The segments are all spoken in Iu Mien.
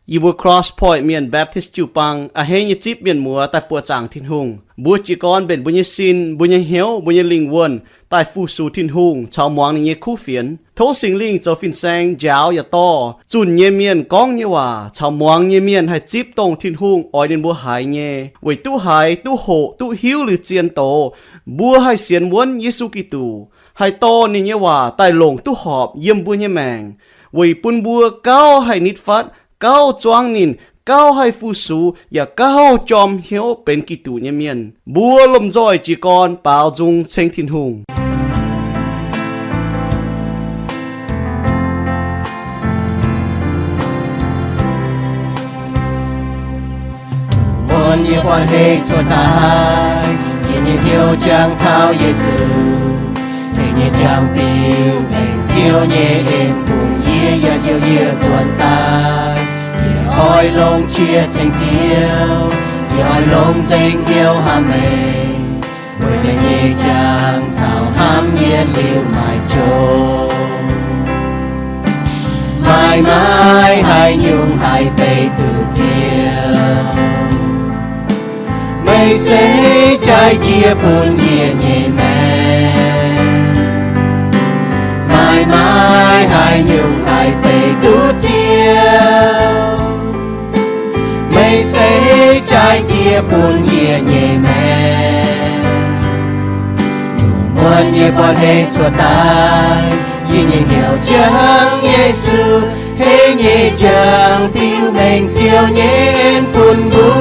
Yie mbuo Cross Point Mienh Baptist jiu-baang a'hneiv nyei zipv mienh muoz daaih buoqc zaangc Tin-Hungh. Mbuo jiez gorn mbenc mbuo nyei sin, mbuo nyei hnyouv, mbuo nyei lingh wuonh daaih fu-sux Tin-Hungh caux muangx ninh nyei kuv fienx. Tov Singx Lingh zoux fin-saeng njaaux yaac dorh zunh nyei mienh gorngv nyei waac caux muangx nyei mienh haih zipv dongh Tin-Hungh oix ninh mbuo haiz nyei, weic duqv haiz, duqv hoqc, duqv hiuv liuz zien doz, mbuo haih sienx wuonv Yesu Giduc, haih dorh ninh nyei waac daaih longc duqv horpc yiem mbuo nyei maengc, weic bun mbuo gauh haih nitv fatv, gauh zuangv ninh, gauh haih fu-sux, yaac gauh jorm hnyouv benx Giduc nyei mienh. Mbuo lomh nzoih jiez gorn baaux nzung ceng Tin-Hungh. Muonz yie buatc hei cuotv daaih, yie nyei hnyouv jangx taux Yesu. Tengx nyei jangx biux mengh Ziouv nyei en bun yie, yaac njoux yie zuonx daaih. Yie oix longc qiex ceng Ziouv, yie oix longc nzengc hnyouv hnamv meih. Weic meih nyei jangx caux hnamv yietc liuz maiv jomc. Maaih maaih haaix nyungc haih beiv duqv Ziouv. Meih se jaaix jiex bun yie nyei maengc. Maaih maaih haaix nyungc haih beiv duqv Ziouv. Meih se jaaix jiex bun yie nyei maengc. Lungh muonz yie buatc hei cuotv daaih, yie nyei hnyouv jangx Yesu, hei nyei jangx biux mengh Ziouv nyei en bun mbuo.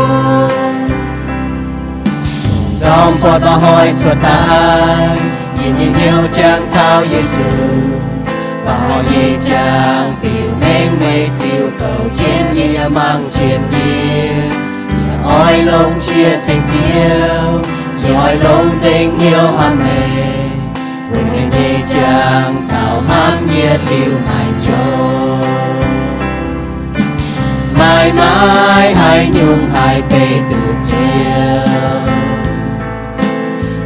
Lungh ndorm buatc mba'hnoi cuotv daaih, yie nyei hnyouv jangx taux Yesu. Mba'hnoi nyei jangx biux mengh meih ziux gouv jienv yie, yaac mangc jienv yie. Yie oix longc qiex ceng Ziouv, yie oix longc nzengc hnyouv hnamv meih. Weic meih nyei jangx caux hnamv yietc liuz maiv jomc. Maaih maaih haaix nyungc haih beiv duqv Ziouv.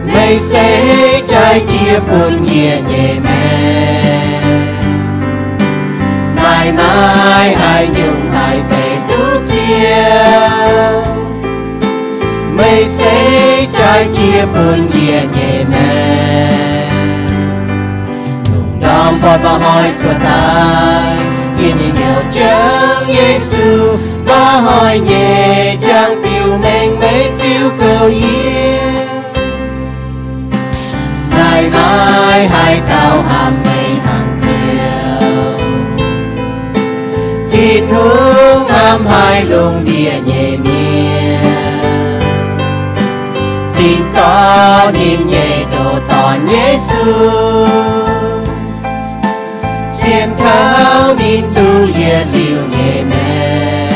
Meih se jaaix jiex bun yie nyei maengc. Maaih maaih haaix nyungc haih beiv duqv Ziouv. Meih se jaaix jiex bun yie nyei maengc. Lungh ndorm buatc mba'hnoi cuotv daaih, yie nyei hnyouv jangx Yesu, mba'hnoi nyei jangx biux mengh meih ziux gouv yie. Maaih maaih haaix dauh hnamv meih hnangv Ziouv. Tin-Hungh hnamv haic lungh ndiev nyei mienh, cingx zorqv ninh nyei ndoh Dorn Yesu, sienx kaux ninh duqv yietc liuz nyei maengc.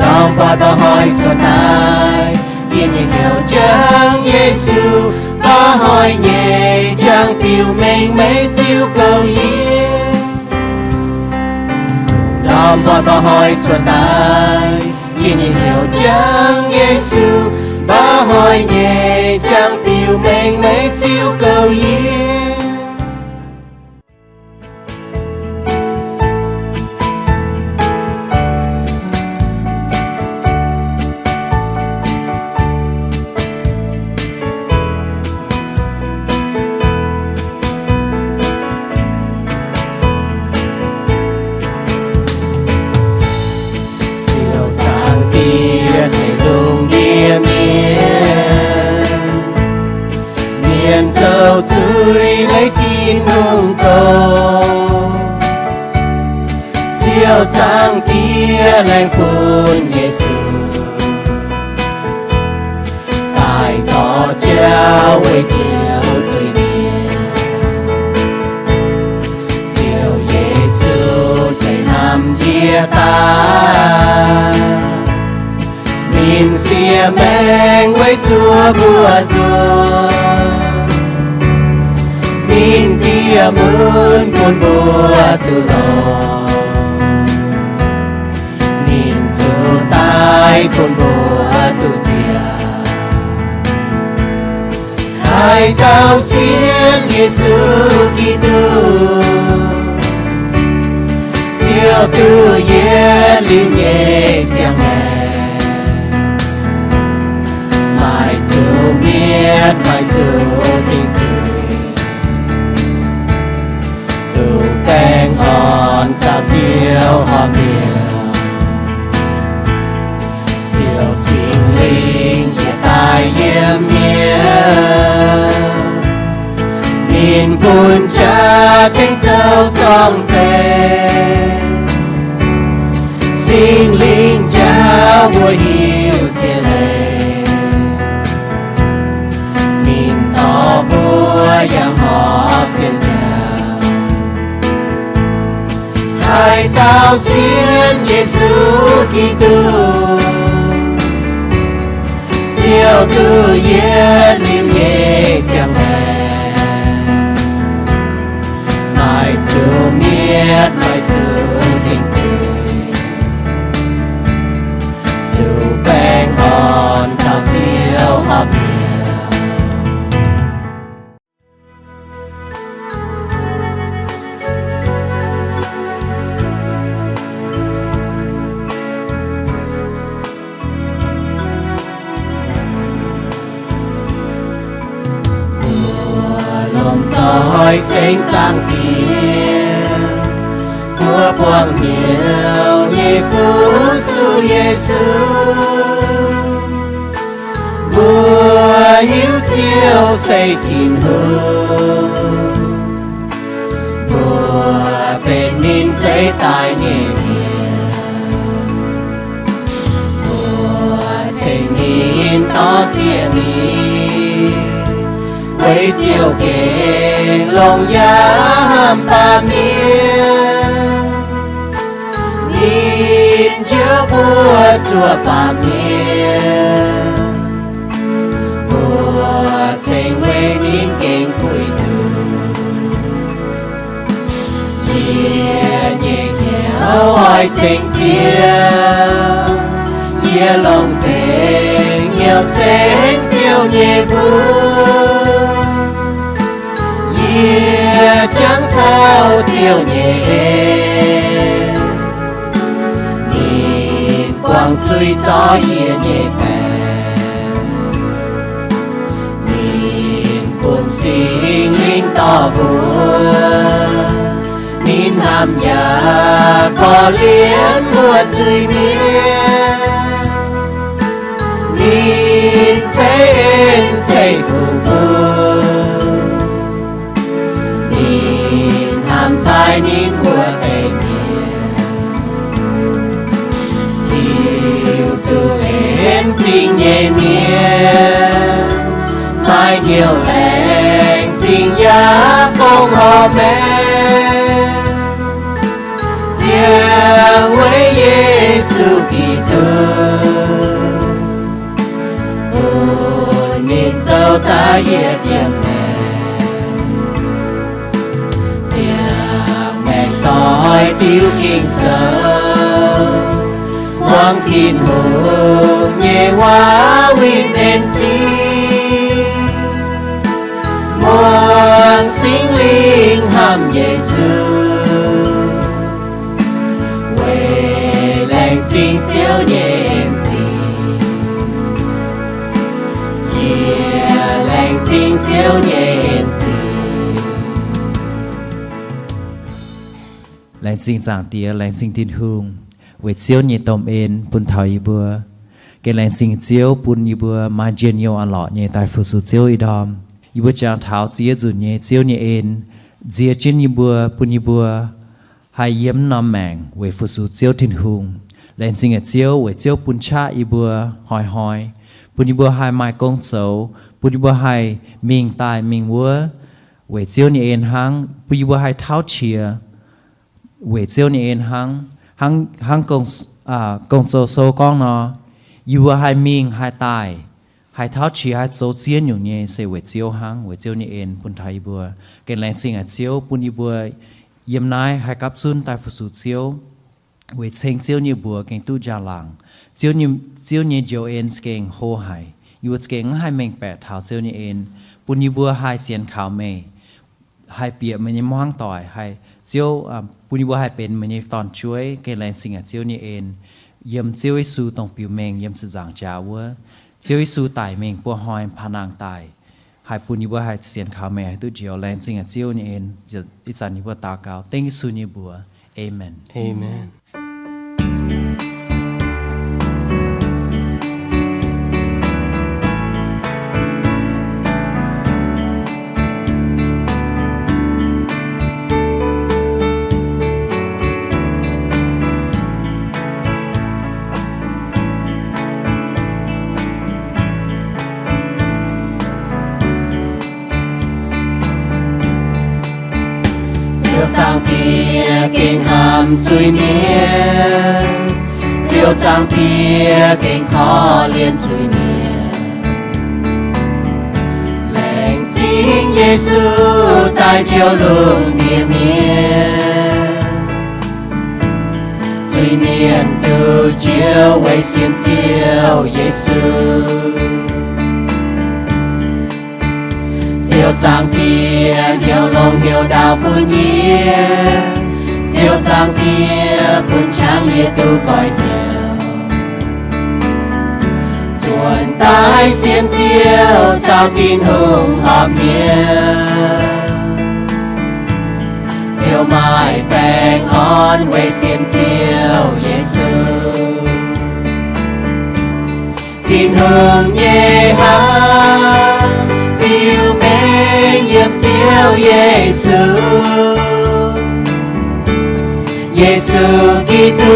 Lungh ndorm buatc mba'hnoi cuotv daaih, yie nyei hnyouv jangx Yesu, mba'hnoi nyei jangx biux mengh meih ziux gouv yie. Lungh ndorm buatc mba'hnoi cuotv daaih, yie nyei hnyouv jangx Yesu, mba'hnoi nyei jangx biux mengh meih ziux gouv yie. Ziouv Zaangc Diex zeiz lungh ndiev mienh, mienh zoux zuiz leiz Tin-Hungh doz. Ziouv Zaangc Diex laengz bun Yesu daaih dorh jauv weic Ziouv zuiz-mienh. Ziouv Yesu se hnamv njiec daaih, ninh siev maengh weic zuoqv mbuo nzoih. Ninh bieqc mun bun mbuo duqv longx, ninh zuqc daic bun mbuo duqv nziaauc. Haaix dauh sienx Yesu Giduc, Ziouv Ziouv duqv yietv liuz nyei ziangh maengc, maaih zuqc mietc, maaih zuqc dingc zuiz, duqv baengh orn caux Ziouv horpc mienh. Ziouv Singx Lingh njiec daaih yiem mienh, ninh bun jaax tengx zoux zorng-zeih. Singx Lingh njaaux mbuo hiuv ziex leiz, ninh dorh mbuo yangh horpc zien jaax. Haaix dauh sienx Yesu Giduc, Ziouv duqv yietv liuz nyei ziangh maengc, maaih zuqc mietc, maaih zuqc dingc zuiz, duqv baengh orn caux Ziouv horpc mienh. Mbuo lomh nzoih ceng Zaangc Diex, mbuo buangh hnyouv nyei fu-sux Yesu. Mbuo hiuv Ziouv se Tin-Hungh, mbuo benx ninh zeiv daaih nyei mienh. Mbuo ceng ninh, dorh ziex mingh, weic Ziouv gengh longx yaac hnamv baamh mienh. Ninh njoux mbuo zuoqc baamh mienh, mbuo ceng weic ninh gengh buix nduqc. Yie nyei hnyouv oix ceng Ziouv, yie longc nzengc hnyouv ceng Ziouv nyei mbuox. Yie jangx taux Ziouv nyei en, ninh buangh zuiz zorc yie nyei baengc. Ninh bun Singx Lingh dorh mbuo, ninh hnamv yaac korv-lienh mbuo zuiz-mienh. Ninh ceix en ceix fuqv mbuo, ninh hnamv taaih ninh wuov deix mienh. Liuz duqv en zingh nyei mienh, maaih hnyouv laengz zingh yaac fongc horpc maengc, ziangh weic Yesu Giduc, bun ninh zoux daaih yietc diemv maengc. Ziangh maengc doix diuc Ging-Sou, muangx Tin-Hungh nyei waac winh en zingh, muangx Singx Lingh hnamv Yesu, weic laengz zingh Ziouv nyei en zingh, yie laengz zingh Ziouv nyei en zingh. Laengz zingh Zaangc Diex, laengz zingh Tin-Hungh, weic Ziouv nyei domh en bun taux yie mbuo. Gengh laengz zingh Ziouv bun yie mbuo maaih njien-youh a'lorqc nyei daaih fu-sux Ziouv ih ndorm. Yie mbuo jangx taux ziex nzunc nyei Ziouv nyei en nziex jienv yie mbuo, bun yie mbuo haih yiem norm maengc weic fu-sux Ziouv Tin-Hungh. Laengz zingh a'Ziouv weic Ziouv bun qaqv yie mbuo hnoi-hnoi, bun yie mbuo haih maaih gong zoux, bun yie mbuo haih mingh daaih mingh wuov weic Ziouv nyei en hnangv, bun yie mbuo haih tauv qiex weic Ziouv nyei en hnangv. Hnangv, hnangv Gong, Gong-Zoh sou gorngv nor, yie mbuo haih mingh haih daaih, haih tauv qiex haih zoux ziex nyungc nyei se weic Ziouv hnangv, weic Ziouv nyei en bun taux yie mbuo. Gengh laengz zingh a'Ziouv bun yie mbuo yiem naaiv haih gapv zunv daaih fu-sux Ziouv, weic ceng Ziouv nyei mbuox gengh duqv njang-laangc. Ziouv nyei, Ziouv nyei njoux en za'gengh hlo haic. Yie mbuo za'gengh mv haih mengh baeqc taux Ziouv nyei en, bun yie mbuo haih sienx kaux meih, haih bieqc meih nyei hmuangv doic, haih Ziouv, Bun yie mbuo haih benx meih nyei dorn-jueiv, gengh laengz zingh a'Ziouv nyei en, yiem Ziouv Yesu dongh biux mengh yiem ziepc nzaangc jaax wuov. Ziouv Yesu daic mingh buo hnoi paa nangh daaih, haih bun yie mbuo haih sienx kaux meih haih duqv njoux. Laengz zingh a'Ziouv nyei en. Ih zanc yie mbuo daux gaux dengv Yesu nyei mbuox. Aamen. Aamen. Ziouv Zaangc Diex gengh hnamv zuiz-mienh, Ziouv Zaangc Diex gengh korv-lienh zuiz-mienh. Laengz zingh Yesu daaih njoux lungh ndiev mienh. Zuiz-mienh duqv njoux weic sienx Ziouv Yesu. Ziouv Zaangc Diex heuc longx heuc ndaauv bun yie, Ziouv Zaangc Diex bun qangx yie duqv goiv hnyouv. Zuonx daaih sienx Ziouv caux Tin-Hungh horpc hnyouv. Ziouv maaih baengh orn weic sienx Ziouv Yesu. Tin-Hungh nyei hnangv biux mengh yiem Ziouv Yesu. Yesu Giduc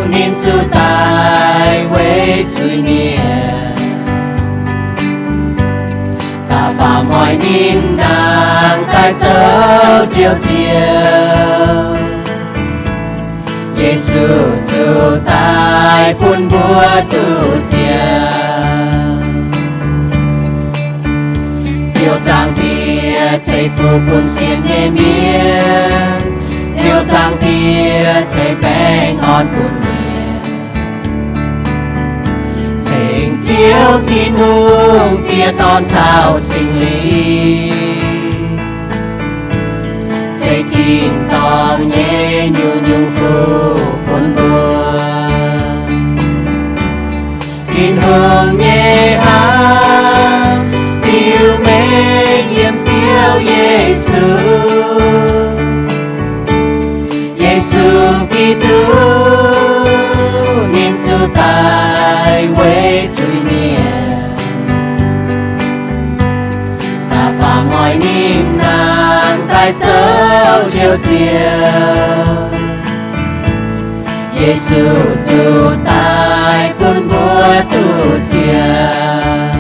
ninh zuqc daaih weic zuiz-mienh. Da'faam hnoi ninh nangh daaih zoux Njoux Ziouv. Yesu zuqc daaih bun mbuo duqv ziangh. Ziouv Zaangc Diex ceix fuqv bun sienx nyei mienh. Ziouv Zaangc Diex ceix baengh orn bun mienh. Ceng Ziouv Tin-Hungh, Diex, Dorn caux Singx Lingh, ceix tin-dorngh nyei nyungc-nyungc fuqv bun mbuo. Tin-Hungh nyei hnamv biux mengh yiem Ziouv Yesu. Yesu Giduc ninh zuqc daaih weic zuiz-mienh. Da'faam hnoi ninh nangh daaih zoux Njoux Ziouv. Yesu zuqc daaih bun mbuo duqv ziangh.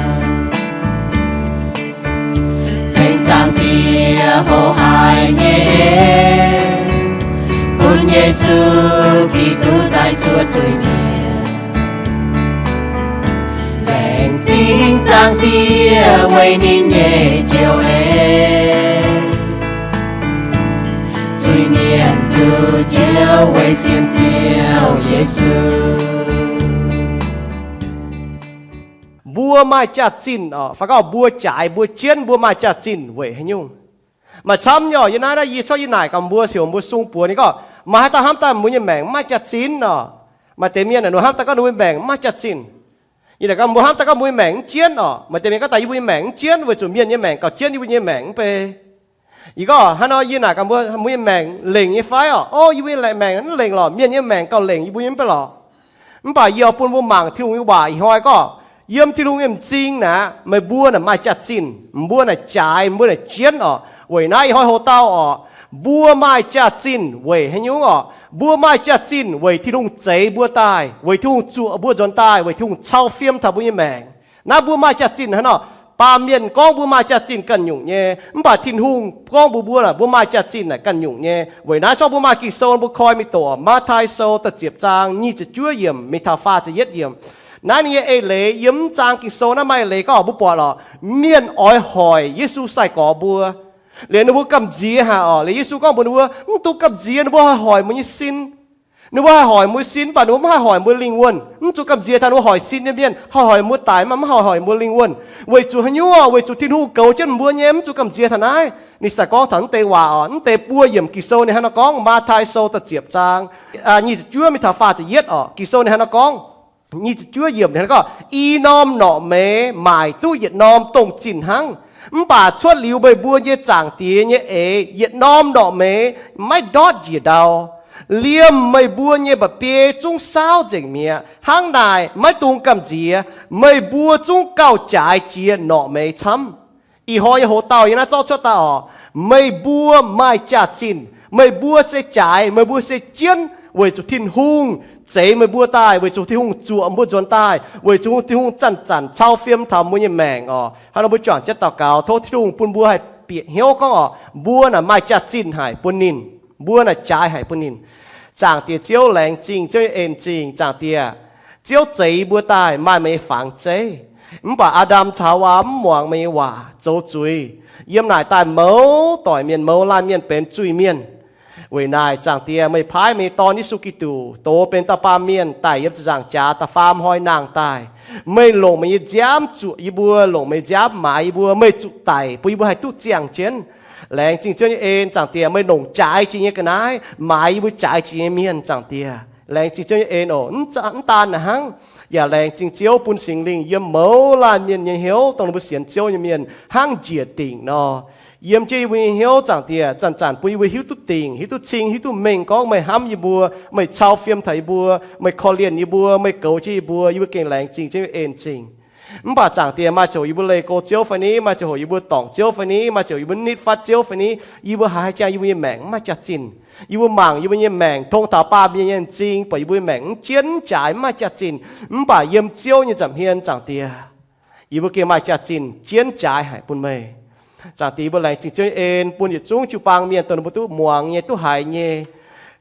Ceng Zaangc Diex hoqc haic nyei en, bun Yesu Giduc daaih cuotv zuiz-mienh. Laengz zingh Zaangc Diex weic ninh nyei njoux en. Zuiz-mienh duqv njoux weic sienx Ziouv Yesu. Mbuo maaih jaax-zinh oc, fai gorngv mbuo jaaix, mbuo jienv, mbuo maaih jaax-zinh weic haaix nyungc? Maaih camv nyei oc. Yie naaiv, naaiv yie corc yie naaic gaax mbuo, siouc mbuo sung buoz ninh gorngv, maaih haaix dauh hnamv daaih mbuo nyei maengc mv maaih jaax-zinh oc? Maaih deix mienh ninh haaix dauh gorngv ninh mbuo nyei maengc mv maaih jaax-zinh? Yie naaic gorngv mbuo hnamv daaih gorngv mbuo nyei maengc mv jienv oc. Maaih deix mienh gorngv daaih yie mbuo nyei maengc mv jienv, weic zuqc mienh nyei maengc gauh jienv, yie mbuo nyei maengc mv bei. Yie gorngv haaix nor, yie naaic gaax mbuo, mbuo nyei maengc lengc nyei fai oc? Ov, yie mbuo nyei maengc mv lengc lorqc. Mienh nyei maengc gauh lengc yie mbuo nyei mv bei lorqc. Mv baac yie oix bun mbuo mangc Tin-Hungh nyei waac ih hnoi gorngv, yiem Tin-Hungh nyei m'zing naaic, meih mbuo naaic maaih jaax-zinh, mbuo naaic jaaix, mbuo naaic jienv oc. Weic naaiv ih hnoi hoc dauh oc, mbuo maaih jaax-zinh weic haaix nyungc oc? Mbuo maaih jaax-zinh weic Tin-Hungh zeix mbuo daaih, weic Tin-Hungh zuoqc mbuo nzuonx daaih, weic Tin-Hungh cau fiem taux mbuo nyei maengc. Naaiv mbuo maaih jaax-zinh hnangv nor. Baamh mienh gorngv mbuo maaih jaax-zinh ganh nyungc nyei, mv baac Tin-Hungh gorngv mbuox mbuo naaic, mbuo maaih jaax-zinh naaic ganh nyungc nyei. Weic naaiv corc mbuo maaih Ging-Sou mbuo koi mingh doqc, Matv^taai Sou da'ziepc zaang nyic ziepc juov yiemc mingh taux faah ziepc yietv yiemc. Naaiv ninh nyei eix leiz, yiem mv zaang Ging-Sou naaiv maaih eix leiz gorngv mbuo buatc lorqc, mienh oix hoic Yesu sai-gorx mbuo. Liuz ninh mbuo gamh nziex haic oc. Liuz Yesu gorngv mbuox ninh mbuo, mv dungx gamh nziex ninh mbuo hoic-hoic meih nyei sin. Ninh mbuo haih hoic mbuo sin, mv baac ninh mbuo maiv haih hoic mbuo lingh wuonh. Mv zuqc gamh nziex taux ninh mbuo hoic sin nyei mienh, haih hoic mbuo daic, mv baac maiv haih hoic mbuo lingh wuonh. Weic zuqc haaix nyungc? Weic zuqc Tin-Hungh goux jienv mbuo nyei, mv zuqc gamh nziex taux naaiv. Ninh se daaih gorngv taux mv deix waac oc. Mv deix buo yiemc Ging-Sou ninh hnangv nor gorngv, Matv^tai Sou da'ziepc zaang, nyic ziepc juov mingh taux faah ziepc yietv oc. Ging-Sou ninh hnangv nor gorngv, nyic ziepc juov yiemc ninh gorngv, I norm norqc meix maaic duqv yietc norm dongh zinh hnangv. Mv baac cuotv liuz meih mbuo nyei Zaangc Diex nyei eix, yietc norm norqc meix maiv ndortv njiec ndau. Liemh meih mbuo nyei mba'biei zungv saauv nzengc mi'aqv. Hnangv naaic maiv dungx gamh nziex, meih mbuo zungv gauh jaaix jiex norqc meix camv. Ih hnoi nyei hoc-dauh yiem naaiv zorqv cuotv daaih oc. Meih mbuo maaih jaax-zinh, meih mbuo se jaaix, meih mbuo se jienv weic zuqc Tin-Hungh zeix meih mbuo daaih, weic zuqc Tin-Hungh zuoqc mbuo nzuonx daaih, weic zuqc Tin-Hungh zanc-zanc cau fiem taux mbuo nyei maengc oc. Hnangv nor mbuo juangc jienv daux gaux, tov Tin-Hungh bun mbuo haih bieqc hnyouv gorngv oc, mbuo naaic maaih jaax-zinh haic bun ninh, mbuo naaic jaaix haic bun ninh. Zaangc Diex Ziouv, laengz zingh Ziouv nyei en-zingh. Zaangc Diex, Ziouv zeix mbuo daaih maaih meih nyei fangx zeiv. Mv baac Aa^ndam caux Haawaa mv muangx meih nyei waac zoux zuiz, yiem naaic daaih mouz doic mienh, mouz laanh mienh benx zuiz-mienh. Weic naaic Zaangc Diex, meih paaiv meih nyei Dorn Yesu Giduc dox benx dauh baamh mienh daic yiem ziepc nzaangc jaax da'faam hnoi nangh daaih. Meih longc meih nyei nziaamv zuoqc yie mbuo, longc meih nyei nziaamv maaiz yie mbuo, meih zuqc daic bun yie mbuo haih duqv ziangh jienv. Laengz zingh Ziouv nyei en, Zaangc Diex, meih longc jaaix jiex nyei ga'naaiv maaiz yie mbuo jaaix jiex nyei mienh, Zaangc Diex. Laengz zingh Ziouv nyei en oc. Mv daan naaic hnangv, yaac laengz zingh Ziouv bun Singx Lingh yiem mouz laanh mienh nyei hnyouv, dongh ninh mbuo sienx Ziouv nyei mienh hnangv njiec dingc nor, yiem jienv yie mbuo nyei hnyouv, Zaangc Diex, zanc-zanc bun yie mbuo hiuv duqv dingc, hiuv duqv cing, hiuv duqv mengh gorngv meih hnamv yie mbuo, meih cau fiem taux yie mbuo, meih korv-lienh yie mbuo, meih goux jienv yie mbuo. Yie mbuo gengh laengz zingh Ziouv nyei en-zingh. Mv baac Zaangc Diex, maaih ziangh hoc yie mbuo leih go Ziouv fai ni, maaih ziangh hoc yie mbuo dorngc Ziouv fai ni, maaih ziangh hoc yie mbuo nitv fatv Ziouv fai ni, yie mbuo haiz haaix jangx yie mbuo nyei maengc mv maaih jaax-zinh. Yie mbuo mangc yie mbuo nyei maengc tong taux baamh mienh nyei m'zing, buatc yie mbuo nyei maengc mv jienv mv jaaix, mv maaih jaax-zinh. Mv baac yiem Ziouv nyei nza'hmien, Zaangc Diex, yie mbuo gengh maaih jaax-zinh jienv jaaix haic bun meih. Zaangc Diex, yie mbuo laengz zingh Ziouv nyei en bun yietc zungv jiu-baang mienh dongh ninh mbuo duqv muangx nyei, duqv haiz nyei,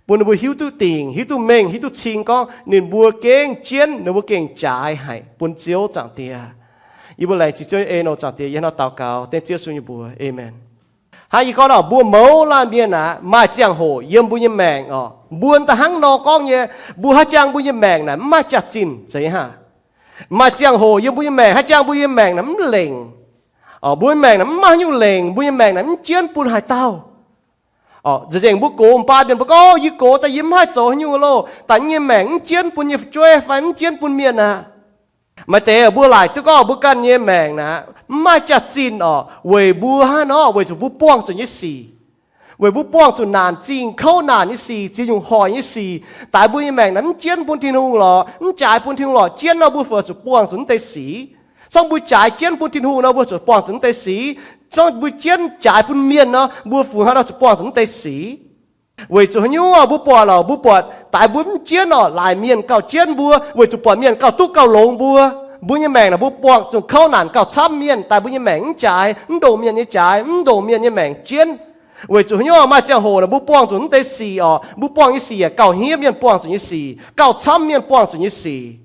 bun ninh mbuo hiuv duqv dingc, hiuv duqv mengh, hiuv duqv cing gorngv ninh mbuo gengh jienv, ninh mbuo gengh jaaix haic bun Ziouv, Zaangc Diex. Yie mbuo laengz zingh Ziouv nyei en oc, Zaangc Diex. Yie hnangv nor daux gaux dengv Ziouv Yesu nyei mbuox, aamen. Hnangv yie gorngv nor, mbuo mouz laanh mienh aac, maaih ziangh hoc yiem mbuo nyei maengc oc, mbuo daaih hnangv nor gorngv nyei, mbuo haaix jangx mbuo nyei maengc naaic mv maaih jaax-zinh zeiz hnangv. Maaih ziangh hoc yiem mbuo nyei maengc, haaix jangx mbuo nyei maengc naaic mv lengc. Mbuo nyei maengc naaic mv maaih haaix nyungc lengc, mbuo nyei maengc naaic mv jienv bun haaix dauh. Nzengc mbuo gox m'baan mienh mbuo gorngv, yie gox daaih yie mv haih zoux haaix nyungc loh, daaih yie nyei maengc mv jienv bun nyei fu'jueiv fai mv jienv bun mienh aqv. Maaih deix mbuo laaic duqv gorngv mbuo ganh nyei maengc naaic mv maaih jaax-zinh oc, weic mbuo hnangv nor, weic zuqc mbuo buangh zuqc nyei sic, weic mbuo buangh zuqc naanc zingh kouv naanc nyei sic, ziex nyungc hoic nyei sic, daaih mbuo nyei maengc naaic mv jienv bun Tin-Hungh lorqc, mv jaaix bun Tin-Hungh lorqc, jienv nor mbuo fungc zuqc buangh zuqc mv deix sic. Zorngv mbuo jaaix jienv bun Tin-Hungh nor, mbuo zuqc buangh zuqc mv deix sic. Zorngv mbuo jienv jaaix bun mienh nor, mbuo fungc haaix nor zuqc buangh zuqc mv deix sic. Weic zuqc haaix nyungc? Mbuo buatc lorqc, mbuo buatc daaih mbuo mv jienv oc, laaix mienh gauh jienv mbuo, weic zuqc buatc mienh gauh duqv gauh longx mbuo. Mbuo nyei maengc naaic mbuo buangh zuqc kouv naanc gauh camv mienh, daaih mbuo nyei maengc mv jaaix, mv ndongc mienh nyei jaaix, mv ndongc mienh nyei maengc jienv. Weic zuqc haaix nyungc? Maaih ziangh hoc naaic mbuo buangh zuqc mv deix sic oc, mbuo buangh nyei sic yaac gauh hniev mienh buangh zuqc nyei sic, gauh camv mienh buangh zuqc nyei sic.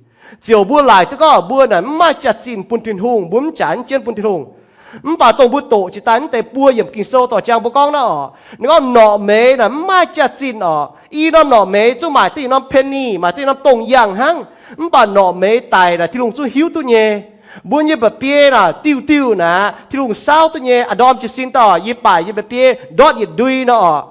Ziouc mbuo laaic duqv gorngv mbuo naaic mv maaih jaax-zinh bun Tin-Hungh, mbuo mv jaaix mv jienv bun Tin-Hungh. Mv baac dongh mbuo doqc jiex daaih mv deix buo yiemc Ging-Sou dorh jangx mbuo gorngv naaiv oc, ninh gorngv norqc meix naaic mv maaih jaax-zinh oc. I norm norqc meix zungv maaic duqv i norm penny, maaic duqv i norm dongh yangh hnangv. Mv baac norqc meix daic naaic Tin-Hungh zungv hiuv duqv nyei. Mbuo nyei mba'biei naaic diuh diuh naaic Tin-Hungh saauv duqv nyei. A'ndorm jiez sin dauh yie baaic yie mba'biei ndortv yietc ndui nor oc,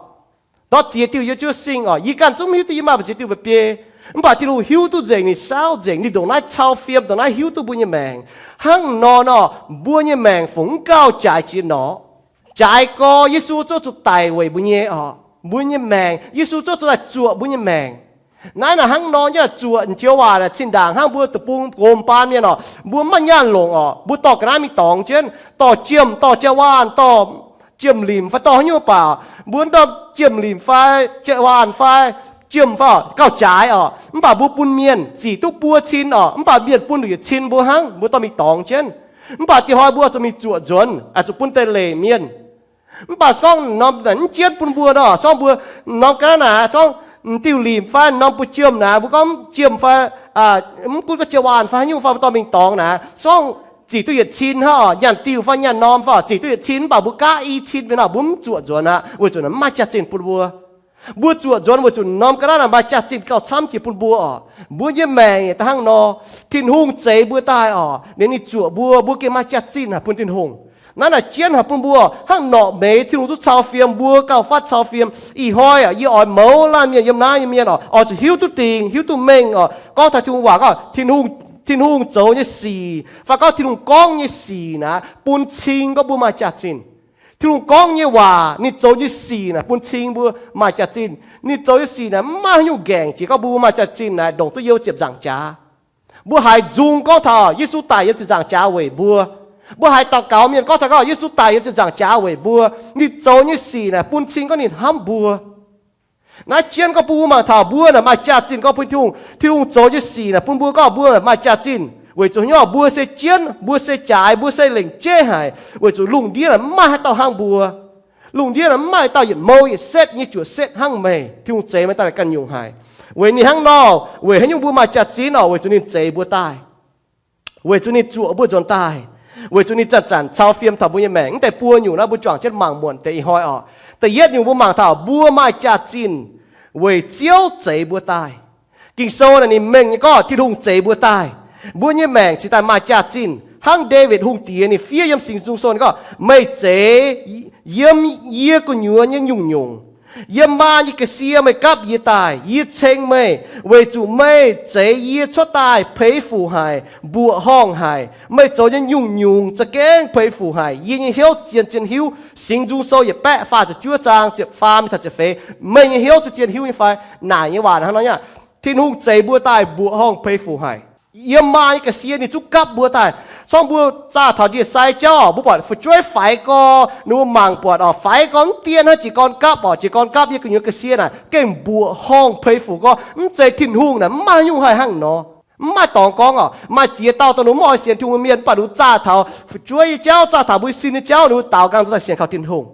ndortv ziex diuh yiem jienv singh oc. Yie ganh zungv mv hiuv duqv yie maaih mbu'ziex diuh mba'biei. Mv baac Tin-Hungh hiuv duqv nzengc, ninh saauv nzengc, ninh ndongc naaiv cau fiem, ndongc naaiv hiuv duqv mbuo nyei maengc. Hnangv nor nor, mbuo nyei maengc fungc mv gauh jaaix jiex norqc. Jaaix gorx Yesu zungv zuqc daic weic mbuo nyei oc, mbuo nyei maengc. Yesu zungv zuqc daaih zuoqc mbuo nyei maengc. Naaiv naaic hnangv nor nyei zuoqc, joux waac naaic zinh ndaangc hnangv mbuo deic-bung gox m'baan mienh oc, mbuo mv maaih nyaanh longc oc, mbuo dorh ga'naaiv mingh dorngx jienv, dorh jiem, dorh jaa-waanh, dorh jiem-limc fai dorh haaix nyungc baac, mbuo ndorm jiem-limc fai jaa-waanh fai jiem fai gauh jaaix oc, mv baac mbuo bun mienh zic duqv buo cin oc, mv baac mienh bun nduqc yietc cin mbuo hnangv, mbuo dorh mingh dorngx jienv. Mv baac dieh hnoi mbuo zuqc mingh zuoqc nzuonx, zuqc bun deix leic mienh. Mv baac se gorngv norm mv jienv bun mbuo nor, se gorngv mbuo norm ga'naaiv naaic, se gorngv m'diuh limc fai norm buo jiem naaic, mbuo gorngv jiem fai mv gunv gorngv jaa-waanh fai haaix nyungc fai mbuo dorh mingh dorngx naaic, se gorngv zic duqv yietc cin hnangv oc, nyaanh diuh fai nyaanh norm fai zic duqv yietc cin, mv baac mbuo gaav i cin mingh nor, mbuo mv zuoqc nzuonx aqv, weic zuqc naaic mv maaih jaax-zinh bun mbuo. Mbuo zuoqc nzuonx weic zuqc norm ga'naaiv naaic maaih jaax-zinh gauh camv jiex bun mbuo oc. Mbuo nyei maengc yaac da'hnangv nor. Tin-Hungh zeix mbuo daaih oc, ninh, ninh zuoqc mbuo, mbuo gengh maaih jaax-zinh haic bun Tin-Hungh. Naaiv naaic jienv haic bun mbuo hnangv norqc meix Tin-Hungh duqv cau fiem, mbuo gauh fatv cau fiem. Ih hnoi oc, yie oix mouz laanh mienh yiem naaiv nyei mienh oc, oix zuqc hiuv duqv dingc, hiuv duqv mengh oc. Gorngv taux Tin-Hungh waac gorngv, Tin-Hungh zoux nyei sic fai gorngv Tin-Hungh gorngv nyei sic naaic bun cing gorngv mbuo maaih jaax-zinh. Tin-Hungh gorngv nyei waac, ninh zoux nyei sic naaic bun cing mbuo maaih jaax-zinh. Ninh zoux nyei sic naaic mv maaih haaix nyungc nqaengc jiex gorngv mbuo maaih jaax-zinh naaic ndongc duqv yiem ziepc nzaangc jaax. Mbuo haiz nzung gorngv taux Yesu daic yiem ziepc nzaangc jaax weic mbuo. Mbuo haiz daux gaux mienh gorngv taux gorngv Yesu daic yiem ziepc nzaangc jaax weic mbuo. Ninh zoux nyei sic naaic bun cing gorngv ninh hnamv mbuo. Naaiv jienv gorngv bun mbuo mangc taux mbuo naaic maaih jaax-zinh gorngv bun Tin-Hungh. Tin-Hungh zoux nyei sic naaic bun mbuo gorngv mbuo maaih jaax-zinh weic zuqc haaix nyungc? Mbuo se jienv, mbuo se jaaix, mbuo se lengc jeiv haic weic zuqc lungh ndiev naaic mv maaih haaix dauh hnangv mbuo. Lungh ndiev naaic mv maaih dauh yietc mouh yietc setv nyei juoqc setv hnangv meih. Tin-Hungh zeix meih daaih ganh nyungc haic. Weic ninh hnangv nor, weic haaix nyungc mbuo maaih jaax-zinh oc? Weic zuqc ninh zeix mbuo daaih. Weic zuqc ninh zuoqc mbuo nzuonx daaih. Weic zuqc ninh zanc-zanc cau fiem taux mbuo nyei maengc. Mv deix buo nyungc naaiv mbuo juangc jienv mangc muonc deix ih hnoi oc. Da'yietv nyungc mbuo mangc taux mbuo maaih jaax-zinh weic Ziouv zeix mbuo daaih. Ging-Sou naaic ninh mengh nyei gorngv Tin-Hungh zeix mbuo daaih. Mbuo nyei maengc cingx daaih maaih jaax-zinh hnangv Ndaawitv Hungh Diex ninh fiev yiem Singx Nzung Sou ninh gorngv, meih zeix yiem yie gu'nyuoz nyei nyungc-nyungc, yiem maa nyei ga'sie meih gapv yie daaih. Yie ceng meih weic zuqc meih zeix yie cuotv daaih peix fuc haic, mbuoqc horngh haic. Meih zoux nyei nyungc-nyungc za'gengh peix fuc haic. Yie nyei hnyouv zien-zien hiuv. Singx Nzung Sou yietc baeqv faah ziepc juov zaang ziepc faam mingh taux ziepc feix. Meih nyei hnyouv zien-zien hiuv nyei fai? Naaic nyei waac hnangv nor aqv. Tin-Hungh zeix mbuo daaih mbuoqc horngh peix fuc haic. Yiem maa nyei ga'sie ninh zungv gapv mbuo daaih. Corngv mbuo zaah taux ndie-sai jauv oc, mbuo buatc fu'jueiv faix gorx, ninh mbuo mangc buatc oc, faix gorx mv dien hnangv jiez gorn gapv oc, jiez gorn gapv yiem gu'nyuoz ga'sie naaic gengh mbuoqc horngh peix fuc gorngv mv zeiz Tin-Hungh naaic mv maaih nyungc haih hnangv nor. Mv maaih dorngx gorngv oc. Maaih ziex dauh dongh ninh mv oix sienx Tin-Hungh mienh, mv baac ninh zaah taux fu'jueiv nyei jauv, zaah taux mbuo sin nyei jauv, ninh mbuo daaux nqaang nzuonx daaih sienx kaux Tin-Hungh.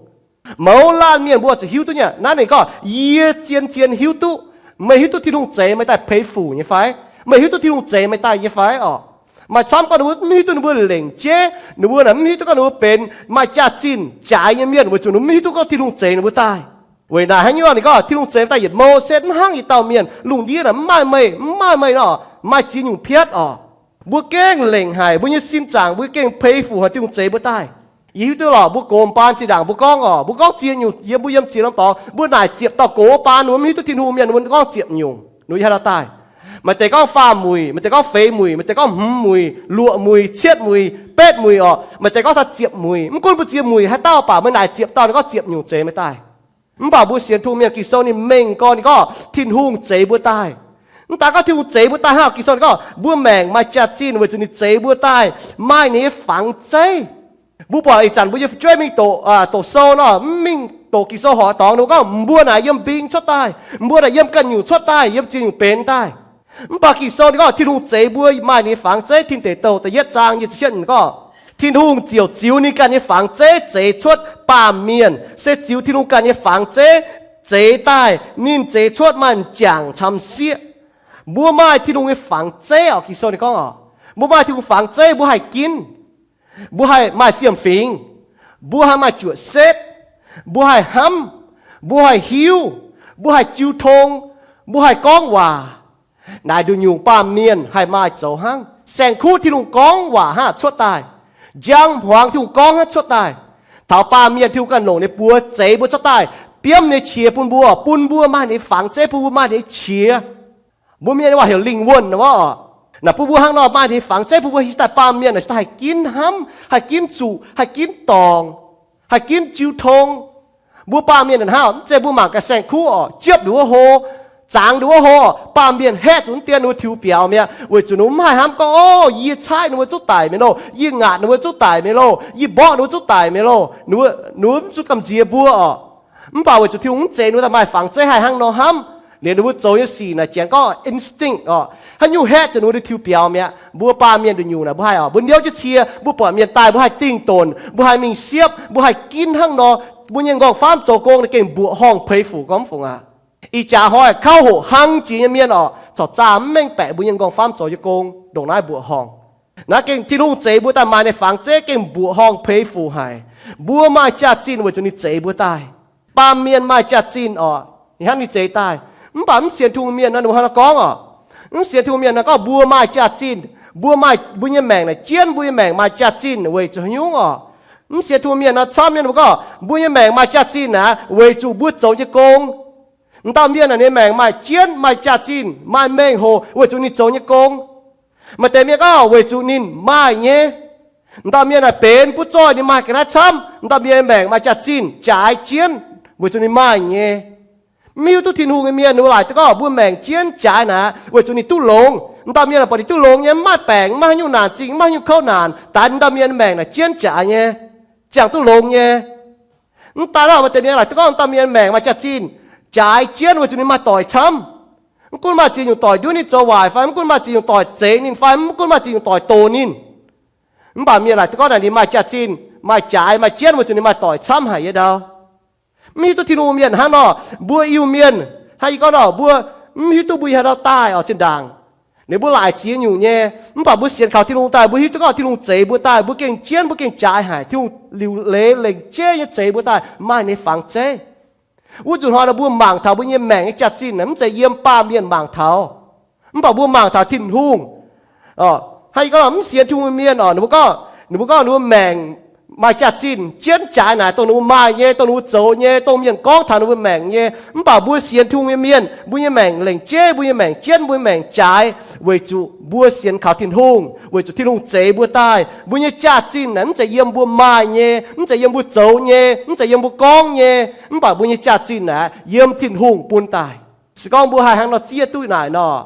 Mouz laanh mienh mbuo zuqc hiuv duqv nyei. Naaiv ninh gorngv, yie zien-zien hiuv duqv. Meih hiuv duqv Tin-Hungh zeix meih daaih peix fuc nyei fai? Meih hiuv duqv Tin-Hungh zeix meih daaih nyei fai oc? Maaih camv gorngv ninh mbuo mv hiuv duqv ninh mbuo lengc jeiv, ninh mbuo naaic mv hiuv duqv gorngv ninh mbuo benx maaih jaax-zinh jaaix nyei mienh weic zuqc ninh mbuo mv hiuv duqv gorngv Tin-Hungh zeix ninh mbuo daaih. Weic naaic haaix nyungc ninh gorngv Tin-Hungh zeix daaih yietc mouh setv mv hnangv yietc dauh mienh. Lungh ndiev naaic mv maaih meih, mv maaih meih nor, maaih ziex nyungc piatv oc. Mbuo gengh lengc haic, mbuo nyei sin zaangc mbuo gengh peix fuc haic Tin-Hungh zeix mbuo daaih. Yie hiuv duqv lorqc, mbuo gox baan zinh ndaangc mbuo gorngv oc, mbuo gorngv ziex nyungc, yiem mbuo yiem ziex norm dorngx, mbuo naaic ziepc dauh gox baan ninh mbuo mv hiuv duqv Tin-Hungh mienh ninh mbuo gorngv ziepc nyungc, ninh mbuo haaix dauh daaih. Maaih deix gorngv faah muic, maaih deix gorngv feix muic, maaih deix gorngv hmz muic, luoqc muic, cietv muic, betv muic oc, maaih deix gorngv taux ziepc muic. Mv gunv mbuo ziex muic haaix dauh baac meih naaic ziepc dauh ninh gorngv ziepc nyungc zeix meih daaih. Mv baac mbuo sienx Tin-Hungh mienh Ging-Sou ninh mengh gorn ninh gorngv Tin-Hungh zeix mbuo daaih. Mv daaih gorngv Tin-Hungh zeix mbuo daaih hnangv, Ging-Sou ninh gorngv mbuo maengc maaih jaax-zinh weic zuqc ninh zeix mbuo daaih maaih ninh nyei fangx zeiv. Mbuo buatc ih zanc mbuo nyei fu'jueiv mingh doqc, doqc sou nor, mv mingh doqc Ging-Sou horqc dorngx, ninh mbuo gorngv mbuo naaic yiem mbing cuotv daaih, mbuo naaic yiem ganh nyungc cuotv daaih, yiem ziex nyungc benx daaih. Mv baac Ging-Sou ninh gorngv Tin-Hungh zeix mbuo maaih ninh nyei fangx zeiv. Tin Deic Douh da'yietv zaang nyei ziepc cietv ninh gorngv, Tin-Hungh ziouc ziux ninh ganh nyei fangx zeiv zeix cuotv baamh mienh, se ziux Tin-Hungh ganh nyei fangx zeiv zeix daaih. Ninh zeix cuotv maaih m'jangc camv sieqv. Mbuo maaih Tin-Hungh nyei fangx zeiv oc. Ging-Sou ninh gorngv oc, mbuo maaih Tin-Hungh fangx zeiv, mbuo haih ginv, mbuo haih maaih fiem-fingx, mbuo haih maaih juoqc setv, mbuo haih hnamv, mbuo haih hiuv, mbuo haih jiu tong, mbuo haih gorngv waac. Naaic nduqc nyungc baamh mienh haih maaih zoux hnangv. Saeng-kuv Tin-Hungh gorngv waac hnangv cuotv daaih. Njang hmuangx Tin-Hungh gorngv hnangv cuotv daaih. Taux baamh mienh Tin-Hungh ganh longc ninh buoz zeix mbuo cuotv daaih, biomv ninh nyei qiex bun mbuo, bun mbuo maaih ninh nyei fangx zeiv, bun mbuo maaih ninh nyei qiex. Mbuo mienh nyei waac heuc lingh wuonh nor oc. Naaic bun mbuo hnangv nor maaih ninh nyei fangx zeiv, bun mbuo hiuv daaih baamh mienh naaic se haih ginv hnamv, haih ginv zuqc, haih ginv dorngc, haih ginv jiu tong. Mbuo baamh mienh naaic hnangv, mv zeiz mbuo mangc gaax saeng-kuv oc, jiepv nduqc wuov hlo, zangx nduqc wuov hlo, baamh mienh haeqv zuqc mv dien ninh mbuo tiux biaux mi'aqv, weic zuqc ninh mbuo mv haih hnamv gorngv, O, yie caaiv ninh mbuo zungv daic mi'aqv loh, yie ngaatc ninh mbuo zungv daic mi'aqv loh, yie mborqv ninh mbuo zungv daic mi'aqv loh. Ninh mbuo, ninh mbuo mv zuqc gamh nziex mbuo oc. Mv baac weic zuqc Tin-Hungh mv zeix ninh mbuo daaih maaih fangx zeiv haih hnangv nor hnamv. Liuz ninh mbuo zoux nyei sic naaic janx gorngv instinct oc, haaix nyungc haeqv zuqc ninh mbuo tiux biaux mi'aqv. Mbuo baamh mienh nduqc nyungc naaic mbuo haih oc, mbuo niouv jienv cie, mbuo buatc mienh daaih mbuo haih dingh donc, mbuo haih mingh siepv, mbuo haih ginv hnangv nor. Mbuo nyei nqorngv-famv zoux gong naaic gengh mbuoqc horngh peix fuc gormx fungc aqv. Ih jaax hnoi kouv hoqc hlang jiex nyei mienh oc, corc zaah mv mengh baeqc mbuo nyei nqorngv-famv zoux nyei gong ndongc naaiv mbuoqc horngh. Naaiv gengh Tin-Hungh zeix mbuo daaih maaih ninh fangx zeiv gengh mbuoqc horngh peix fuc haic. Mbuo maaih jaax-zinh weic zuqc ninh zeix mbuo daaih. Baamh mienh maaih jaax-zinh oc, Ninh hnangv ninh zeix daaih. Mv baac mv sienx Tin-Hungh mienh nor, ninh mbuo hnangv nor gorngv oc. Mv sienx Tin-Hungh mienh nor gorngv mbuo maaih jaax-zinh, mbuo maaih, mbuo nyei maengc naaic jienv, mbuo nyei maengc maaih jaax-zinh weic zuqc haaix nyungc oc? Mv sienx Tin-Hungh mienh nor camv nyei, ninh mbuo gorngv mbuo nyei maengc maaih jaax-zinh naaic weic zuqc mbuo zoux nyei gong. M'dauh mienh naaic ninh maengc maaih jienv, maaih jaax-zinh, maaih mengh hoc weic zuqc ninh zoux nyei gong. Maaih deix mienh gorngv weic zuqc ninh maaih nyei. M'dauh mienh naaic benx butv zoih, ninh maaih ga'naaiv camv. M'dauh mienh maengc maaih jaax-zinh jaaix jienv weic zuqc ninh maaih nyei. Mv hiuv duqv Tin-Hungh nyei mienh ninh mbuo laaic duqv gorngv mbuo maengc jienv jaaix naaic weic zuqc ninh duqv longx. M'dauh mienh buatc ninh duqv longx nyei, mv maaih baengc, mv maaih haaix nyungc naanc zingh, mv maaih haaix nyungc kouv naanc, daaih m'dauh mienh maengc naaic jienv jaaix nyei, ziangh duqv longx nyei. Mv daaih nor, maaih deix mienh laaic duqv gorngv m'dauh mienh maengc maaih jaax-zinh jaaix jienv weic zuqc ninh maaih doic camv. Mv gunv maaih ziex nyungc doic nduov ninh zoux waaic fai mv gunv maaih ziex nyungc doic zeix ninh fai mv gunv maaih ziex nyungc doic doz ninh, mv baac mienh laaic duqv gorngv naaic ninh maaih jaax-zinh, maaih jaaix, maaih jienv weic zuqc ninh maaih doic camv haic nyei ndau. Mv hiuv duqv Tin-Hungh mienh hnangv nor, mbuo Iu-Mienh hnangv yie gorngv nor, mbuo mv hiuv duqv mbuo yiem haaix ndau daaih oc, zinh ndaangc. Ninh mbuo laaic ziex nyungc nyei, mv baac mbuo sienx kaux Tin-Hungh daaih, mbuo hiuv duqv gorngv Tin-Hungh zeix mbuo daaih, mbuo gengh jienv, mbuo gengh jaaix haic, Tin-Hungh liuc leiz lengc jeiv nyei zeix mbuo daaih maaih ninh nyei fangx zeiv. Wuov nzunc hnoi nor mbuo mangc taux mbuo nyei maengc nyei jaax-zinh naaic mv zeiz yiem baamh mienh mangc taux, mv baac mbuo mangc taux Tin-Hungh. Hnangv yie gorngv mv sienx Tin-Hungh mienh oc, ninh mbuo gorngv, ninh mbuo gorngv ninh mbuo maengc maaih jaax-zinh jienv jaaix naaic dongh ninh mbuo maaih nyei, dongh ninh mbuo zoux nyei, dongh mienh gorngv taux ninh mbuo maengc nyei. Mv baac mbuo sienx Tin-Hungh nyei mienh, mbuo nyei maengc lengc jeiv, mbuo nyei maengc jienv, mbuo nyei maengc jaaix, weic zuqc mbuo sienx kaux Tin-Hungh, weic zuqc Tin-Hungh zeix mbuo daaih. Mbuo nyei jaax-zinh naaic mv zeiz yiem mbuo maaih nyei, mv zeiz yiem mbuo zoux nyei, mv zeiz yiem mbuo gorngv nyei, mv baac mbuo nyei jaax-zinh naaic yiem Tin-Hungh bun daaih. Se gorngv mbuo haih hnangv nor zieqv duqv naaic nor,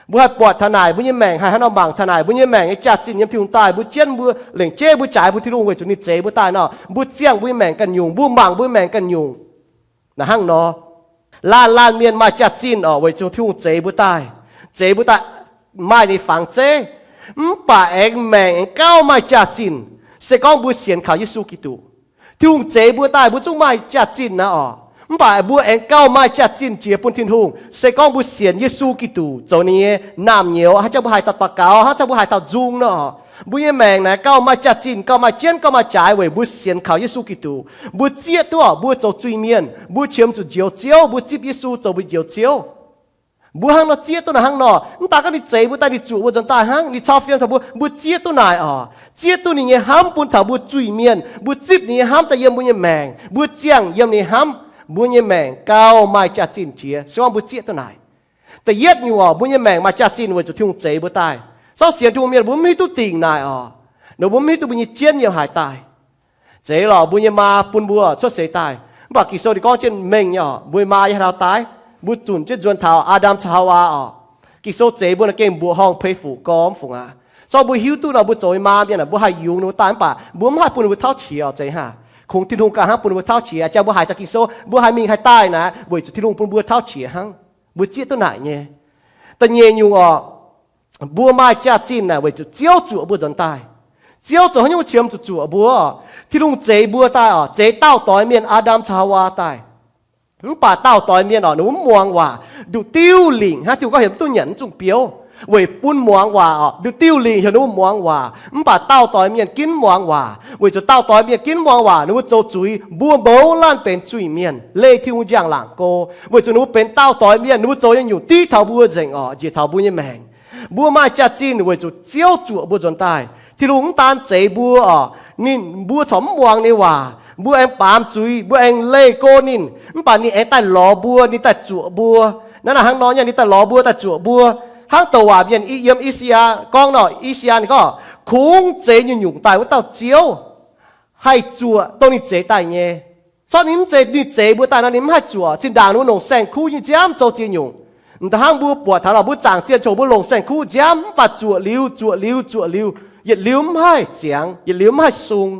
mbuo haih buatc taux naaic, mbuo nyei maengc haih hnangv nor mangc taux naaic, mbuo nyei maengc nyei jaax-zinh yiem Tin-Hungh daaih, mbuo jienv mbuo lengc jeiv mbuo jaaix bun Tin-Hungh weic zuqc ninh zeix mbuo daaih nor, mbuo ziangh mbuo nyei maengc ganh nyungc, mbuo mangc mbuo nyei maengc ganh nyungc. Naaic hnangv nor, laanh laanh mienh maaih jaax-zinh oc, weic zuqc Tin-Hungh zeix mbuo daaih, zeix mbuo daaih maaih ninh fangx zeiv. Mv baac aengx maengc aengx gauh maaih jaax-zinh, se gorngv mbuo sienx kaux Yesu Giduc. Tin-Hungh zeix mbuo daaih mbuo zungv maaih jaax-zinh naaic oc, mv baac mbuo aengx gauh maaih jaax-zinh jiex bun Tin-Hungh, se gorngv mbuo sienx Yesu Giduc zoux ninh nyei naamh nyouz, haaix zanc mbuo haiz dauh daux gaux, haaix zanc mbuo haiz dauh nzung nor oc, mbuo nyei maengc naaic gauh maaih jaax-zinh, gauh maaih jienv, gauh maaih jaaix weic mbuo sienx kaux Yesu Giduc. Mbuo zieqv duqv oc, mbuo zoux zuiz-mienh, mbuo qiemx zuqc njoux Ziouv, mbuo zipv Yesu zoux mbuo njoux Ziouv. Mbuo hnangv nor zieqv duqv naaic hnangv nor, mv daaih gorngv ninh zeix mbuo daaih, ninh zuoqc mbuo nzuonx daaih hnangv, ninh cau fiem taux mbuo, mbuo zieqv duqv naaic oc. Zieqv duqv ninh nyei hnamv bun taux mbuo zuiz-mienh, mbuo zipv ninh nyei hnamv daaih yiem mbuo nyei maengc, mbuo ziangh yiem ninh nyei hnamv, mbuo nyei maengc gauh maaih jaax-zinh jiex, se gorngv mbuo zieqv duqv naaic. Da'yietv nyungc oc, mbuo nyei maengc maaih jaax-zinh weic zuqc Tin-Hungh zeix mbuo daaih. Sortv sienx Tin-Hungh mienh mbuo mv hiuv duqv dingc naaic oc, nor mbuo mv hiuv duqv mbuo nyei jienv yiem haaix daaih. Zeiz lorqc, mbuo nyei maa bun mbuo cuotv seix daaih, mv baac Ging-Sou ninh gorngv jienv mengh nyei oc, mbuo nyei maa yiem haaix ndau daaih? Mbuo zunc jienv nzuonx taux Aa^ndam caux Haawaa oc. Ging-Sou zeix mbuo naaic gengh mbuoqc horngh peix fuc gormx fungc aqv. Sortv mbuo hiuv duqv nor mbuo zoux nyei maa mienh aeqv, mbuo haih yungz ninh mbuo daaih, mv baac mbuo mv haih bun ninh mbuo tauv qiex oc. Zeiz hnangv, kungx Tin-Hungh ganh hnangv bun ninh mbuo tauv qiex. Jangx mbuo haiz dauh Ging-Sou, mbuo haih mingh haih daaih naaic weic zuqc Tin-Hungh bun mbuo tauv qiex hnangv. Mbuo zieqv duqv naaic nyei. Da'nyeic nyungc oc, mbuo maaih jaax-zinh naaic weic zuqc Ziouv zuoqc mbuo nzuonx daaih. Ziouv zoux haaix nyungc qiemx zuqc zuoqc mbuo? Tin-Hungh zeix mbuo daaih oc, zeix daauh doix mienh Aa^ndam caux Haawaa daaih. Mv baac daauh doix mienh oc, ninh mbuo mv muangx waac, nduqc diuv lingc hnangv, Tin-Hungh gorngv heuc mv duqv nyanc mv zungh biouv, weic bun muangx waac oc. Nduqc diuv lingc heuc ninh mbuo muangx waac, mv baac daauh doix mienh ginv mv muangx waac. Weic zuqc daauh doix mienh ginv mv muangx waac, ninh mbuo zoux zuiz, mbuo mouz laanh benx zuiz-mienh, leih Tin-Hungh njang-laangc go. Weic zuqc ninh mbuo benx daauh doix mienh, ninh mbuo zoux nyei nyungc div taux mbuo nzengc oc, njiec taux mbuo nyei maengc. Mbuo maaih jaax-zinh weic zuqc Ziouv zuoqc mbuo nzuonx daaih. Tin-Hungh mv daan zeix mbuo oc, ninh, mbuo corc mv muangx ninh waac, mbuo aengx baamz zuiz, mbuo aengx leih go ninh, mv baac ninh aengx daaih lorz mbuo, ninh daaih zuoqc mbuo. Naaiv naaic hnangv nor nyei, ninh daaih lorz mbuo, daaih zuoqc mbuo. Hnangv douc waac mienh yiem I^saa^yaa gorngv nor, I^saa^yaa ninh gorngv, kungx zeix nyungc-nyungc daaih wuov dauh Ziouv haih zuoqc dongh ninh zeix daaih nyei. Corc ninh mv zeiz ninh zeix mbuo daaih nor ninh mv haih zuoqc. Zinh ndaangc ninh mbuo longc saeng-kuv nyei nziaamv zoux ziex nyungc. Hnangv mbuo buatc taux nor, mbuo zaangc zien ziangh hoc mbuo longc saeng-kuv nziaamv, mv baac zuoqc liuz, zuoqc liuz, zuoqc liuz, yietc liuz mv haih ziangx, yietc liuz mv haih sung.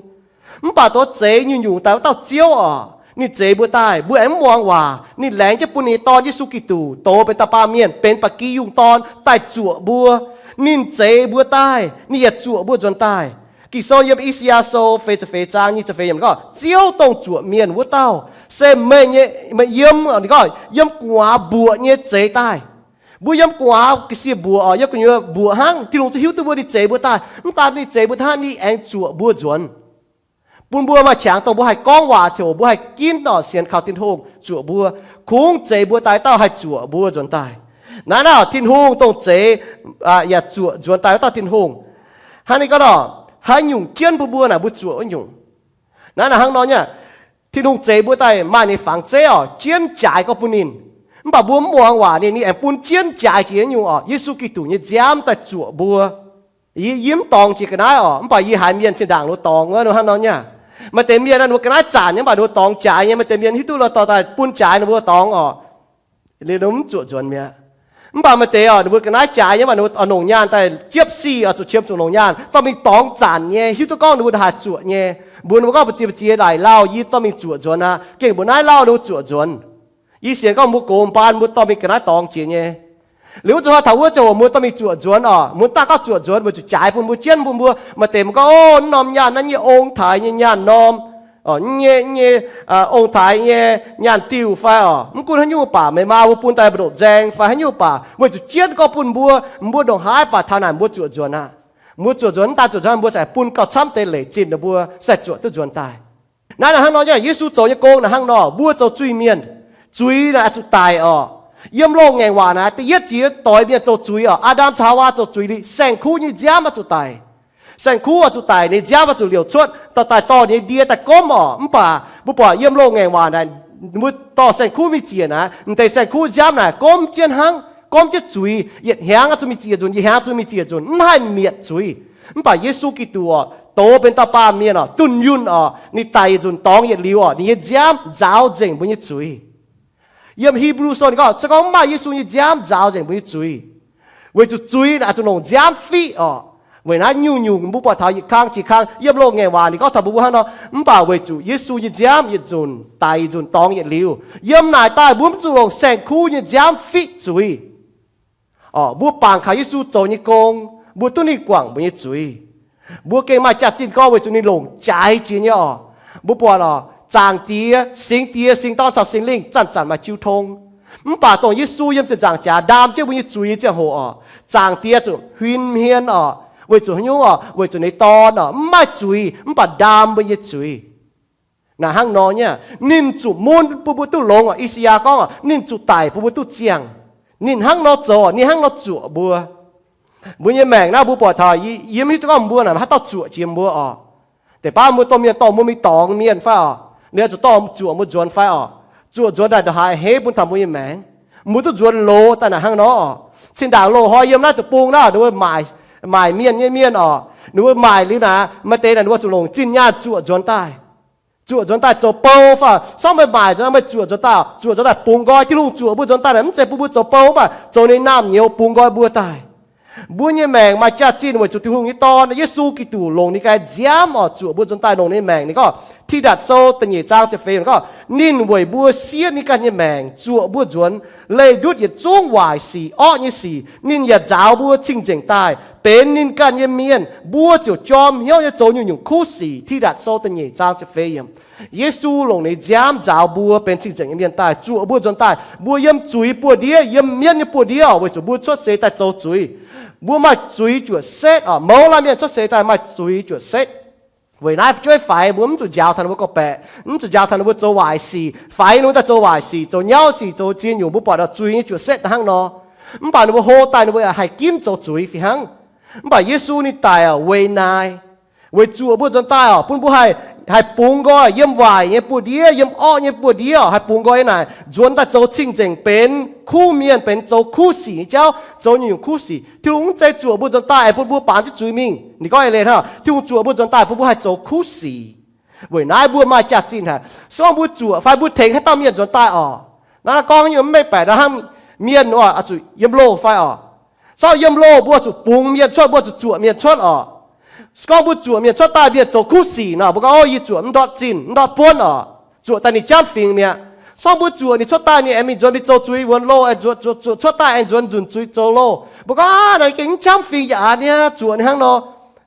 Mv baac dongh zeix nyungc-nyungc daaih wuov dauh Ziouv oc, ninh zeix mbuo daaih, mbuo aengx mv muangx waac, ninh laengz jienv bun ninh nyei Dorn, Yesu Giduc, douz benx dauh baamh mienh, benx ba'gi yungh dorn daaih zuoqc mbuo. Ninh zeix mbuo daaih, ninh yaac zuoqc mbuo nzuonx daaih. Ging-Sou yiem I^saa^yaa Sou feix ziepc feix zaang nyic ziepc feix yiemc gorngv, Ziouv dongh zuoqc mienh wuov dauh se meih nyei, meih yiem, ninh gorngv yiem gu'nguaaz mbuoqc nyei zeix daaih. Mbuo yiem gu'nguaaz ga'sie mbuoqc oc, yiem gu'nyuoz mbuoqc hnangv. Tin-Hungh zungv hiuv duqv mbuo, ninh zeix mbuo daaih. Mv daan ninh zeix mbuo hnangv, ninh aengx zuoqc mbuo nzuonx. bun mbuo maaih qangx dongh mbuo haih gorngv waac ziouc mbuo haih ginv oc, sienx kaux Tin-Hungh zuoqc mbuo. Kungx zeiz mbuo daaih dauh haih zuoqc mbuo nzuonx daaih. Naaiv naaic Tin-Hungh dongh zeiz yaac zuoqc nzuonx daaih wuov dauh Tin-Hungh. Hnangv naaiv gorngv oc, haaix nyungc jienv bun mbuo naaic mbuo zuoqc wuov nyungc. Naaiv naaic hnangv nor nyei, Tin-Hungh zeix mbuo daaih maaih ninh fangx zeiv oc, jienv jaaix gorngv bun ninh. Mv baac mbuo mv muangx waac ninh, ninh aengx bun jienv jaaix jiex nyungc oc, Yesu Giduc nyei nziaamv daaih zuoqc mbuo. Yie, yie mv dorngx jiex ga'naaiv oc, mv baac yie haiz mienh zinh ndaangc ninh mbuo dorngx wuov hnangv nor nyei. Maaih deix mienh ninh mbuo ga'naaiv zanc nyei, mv baac ninh mbuo dorngx jaaix nyei. Maaih deix mienh hiuv duqv lorh dorh daaih bun jaaix ninh mbuo dorngx oc, ninh mbuo mv zuoqc nzuonx mi'aqv. Mv baac maaih deix oc, ninh mbuo ga'naaiv jaaix nyei, mv baac ninh mbuo longc nyaanh daaih jiepv sic oc, zuqc qiemx zuqc longc nyaanh dorh mingh dorngx zanc nyei, hiuv duqv gorngv ninh mbuo haih zuoqc nyei. Mbuox ninh mbuo gorngv mbu'ziex mbu'ziex laaic lauh yie dorh mingh zuoqc nzuonx aqv, gengh mbuo naaiv lauh ninh mbuo zuoqc nzuonx. Yie sienx gorngv mbuo gox mbaan mbuo dorh mingh ga'naaiv dorngx jiex nyei. Liuz wuov zuqc hnoi taux wuov ziangh hoc mbuo dorh mingh zuoqc nzuonx oc, mbuo daaih gorngv zuoqc nzuonx weic zuqc jaaix bun mbuo, jienv bun mbuo. Maaih deix mbuo gorngv, ov, naaiv norm nyaanh naaiv nyei ong-taaix nyei nyaanh norm, nyei, nyei, ong-taaix nyei nyaanh diuh fai oc, mv gunv haaix nyungc baac meih maa mbuo bun daaih mbu'ndongc nzaeng fai haaix nyungc baac weic zuqc jienv gorngv bun mbuo, mbuo ndongc haaix baac taux naaic mbuo zuoqc nzuonx aqv. Mbuo zuoqc nzuonx, mv daan zuoqc nzuonx, mbuo zungv bun gauh camv deix leic zinh ninh mbuo sai zuoqc duqv nzuonx daaih. Naaiv naaic hnangv nor nyei, Yesu zoux nyei gong naaic hnangv nor, mbuo zoux zuiz-mienh. Zuiz naaic oix zuqc daic oc. Yiem loz-ngaengc waac naaic da'yietv jiex doix mienh zoux zuiz oc. Aa^ndam caux Haawaa zoux zuiz liuz, saeng-kuv nyei nziaamv oix zuqc daic. Saeng-kuv oix zuqc daic, ninh nziaamv oix zuqc liouc cuotv, dorh daaih dorh ninh nyei ndie daaih gomv oc. Mv baac mbuo buatc yiem loz-ngaengc waac naaic, mbuo dorh saeng-kuv mingh ziec naaic, m'deix saeng-kuv nziaamv naaic gomv jienv hnangv, gomv jienv zuiz. Yietc hnyangx oix zuqc mingh ziec nzunc, yietc hnyangx oix zuqc mingh ziec nzunc, mv haih mietc zuiz. Mv baac Yesu Giduc oc, doz benx dauh baamh mienh oc, dunh yunh oc, ninh daic yietc nzunc dorngx yietc liuz oc, ninh nyei nziaamv nzaaux nzengc mbuo nyei zuiz. Yiem Hipv^lu Sou ninh gorngv, se gorngv mv maaih Yesu nyei nziaamv nzaaux nzengc mbuo nyei zuiz, weic zuqc zuiz naaic zuqc longc nziaamv fiqv oc. Weic naaiv nyungc-nyungc mbuo buatc taux yietc kang jiex kang, yiem loz-ngaengc waac ninh gorngv taux mbuo hnangv nor, mv baac weic zuqc Yesu nyei nziaamv yietc nzunc daic yietc nzunc dorngx yietc liuz, yiem naaic daaih mbuo mv zuqc longc saeng-kuv nyei nziaamv fiqv zuiz. Oc, mbuo bangc kaux Yesu zoux nyei gong, mbuo duqv ninh guangc mbuo nyei zuiz. Mbuo gengh maaih jaax-zinh gorngv weic zuqc ninh longc jaaix jiex nyei oc. Mbuo buatc oc, Zaangc Diex, Singx Diex, Singx Dorn caux Singx Lingh zanc-zanc maaih jiu tong. Mv baac dongh Yesu yiem ziepc nzaangc jaax ndaam jienv mbuo nyei zuiz nyei ziangh hoc oc, Zaangc Diex zuqc huin hmien oc. Weic zuqc haaix nyungc oc? Weic zuqc ninh nyei Dorn oc mv maaih zuiz, mv baac ndaam mbuo nyei zuiz. Naaic hnangv nor nyei, ninh zuqc mun bun mbuo duqv longx oc. I^saa^yaa gorngv oc, ninh zuqc daic bun mbuo duqv ziangh. Ninh hnangv nor zoux, ninh hnangv nor zuoqc mbuo. Mbuo nyei maengc naaiv mbuo buatc taux, yie mv hiuv duqv gorngv mbuo naaic haaix dauh zuoqc jiex mbuo oc. Deix baav mbuo domh mienh dorh mbuo mingh dorngx mienh fai oc, ninh oix zuqc dorh zuoqc mbuo nzuonx fai oc? Zuoqc nzuonx daaih ndongc haaix a'hneiv bun taux mbuo nyei maengc. Mbuo duqv nzuonx loz daaih naaic hnangv nor oc. Zinh ndaangc loz-hnoi yiem naaiv deic-bung naaiv ninh mbuo maaic, maaic mienh nyei mienh oc, ninh mbuo maaic liuz naaic, maaih deix naaic ninh mbuo zuqc longc zinh nyaanh zuoqc nzuonx daaih. Zuoqc nzuonx daaih zoux bou fai? Sorngv meih maaic nzuonx, meih zuoqc nzuonx daaih, zuoqc nzuonx daaih bungx nqoi. Tin-Hungh zuoqc mbuo nzuonx daaih naaic mv zeiz bun mbuo zoux bou, mv baac zoux ninh naamh nyouz bungx nqoi mbuo daaih. Mbuo nyei maengc maaih jaax-zinh weic zuqc Tin-Hungh nyei Dorn, Yesu Giduc, longc ninh ganh nziaamv oc zuoqc mbuo nzuonx daaih longc ninh maengc. Ninh gorngv, Tidatc Sou da'nyeic zaang ziepc feix, ninh gorngv, ninh weic mbuo siev ninh ganh nyei maengc zuoqc mbuo nzuonx leih ndutv yietc zungv waaic sic, orqv nyei sic. Ninh yaac nzaaux mbuo cing-nzengc daaih benx ninh ganh nyei mienh, mbuo ziouc jorm hnyouv nyei zoux nyungc-nyungc kuv sic. Tidatc Sou da'nyeic zaang ziepc feix yiemc. Yesu longc ninh nziaamv nzaaux mbuo benx cing-nzengc nyei mienh daaih, zuoqc mbuo nzuonx daaih. Mbuo yiem zuiz buoz-ndiev, yiem mienv nyei buoz-ndiev oc, weic zuqc mbuo cuotv seix daaih zoux zuiz. Mbuo maaih zuiz juoqc setv oc. Mouz laanh mienh cuotv seix daaih maaih zuiz juoqc setv. Weic naaiv fu'jueiv faix mbuo mv zuqc njaaux taux ninh mbuo gorngv-baeqc, mv zuqc njaaux taux ninh mbuo zoux waaic sic, faix ninh mbuo daaih zoux waaic sic, zoux nyauv sic, zoux ziex nyungc. Mbuo buatc zuiz nyei juoqc setv hnangv nor. Mv baac ninh mbuo hlo daaih ninh mbuo yaac haih ginv zoux zuiz fih hnangv. Mv baac Yesu ninh daic oc, weic naaic, weic zuoqc mbuo nzuonx daaih oc, bun mbuo haih, haih bungx nqoi yiem waaic nyei buoz-ndiev, yiem orqv nyei buoz-ndiev oc, haih bungx nqoi naaic nzuonx daaih zoux cing-nzengc benx kuv mienh, benx zoux kuv sic nyei jauv, zoux nyungc-nyungc kuv sic. Tin-Hungh mv zeiz zuoqc mbuo nzuonx daaih aengx bun mbuo baamz jienv zuiz mingh. Ninh gorngv eix leiz hnangv, Tin-Hungh zuoqc mbuo nzuonx daaih bun mbuo haih zoux kuv sic. Weic naaiv mbuo maaih jaax-zinh haic. Se gorngv mbuo zuoqc fai mbuo tengx haaix dauh mienh nzuonx daaih oc, naaiv gorngv nyungc mv mengh baeqc hnangv, mienh oc oix zuqc yiem loh fai oc? Se gorngv yiem loh mbuo zuqc bungx mienh cuotv, mbuo zuqc zuoqc mienh cuotv oc. Se gorngv mbuo zuoqc mienh cuotv daaih, mienh zoux kuv sic nor, mbuo gorngv, ov, yie zuoqc mv ndortv zinh, mv ndortv buonv oc. Zuoqc daaih ninh jamv fingx mi'aqv. Se gorngv mbuo zuoqc ninh cuotv daaih, ninh aengx mingh nzuonx mingh zoux zuiz wuonx loh, zuoqc, zuoqc, zuoqc cuotv daaih aengx nzuonx nzunc zuiz zoux loh, mbuo gorngv, aa, naaiv gengh mv jamv fingx yaac aqc niaa, zuoqc ninh hnangv nor.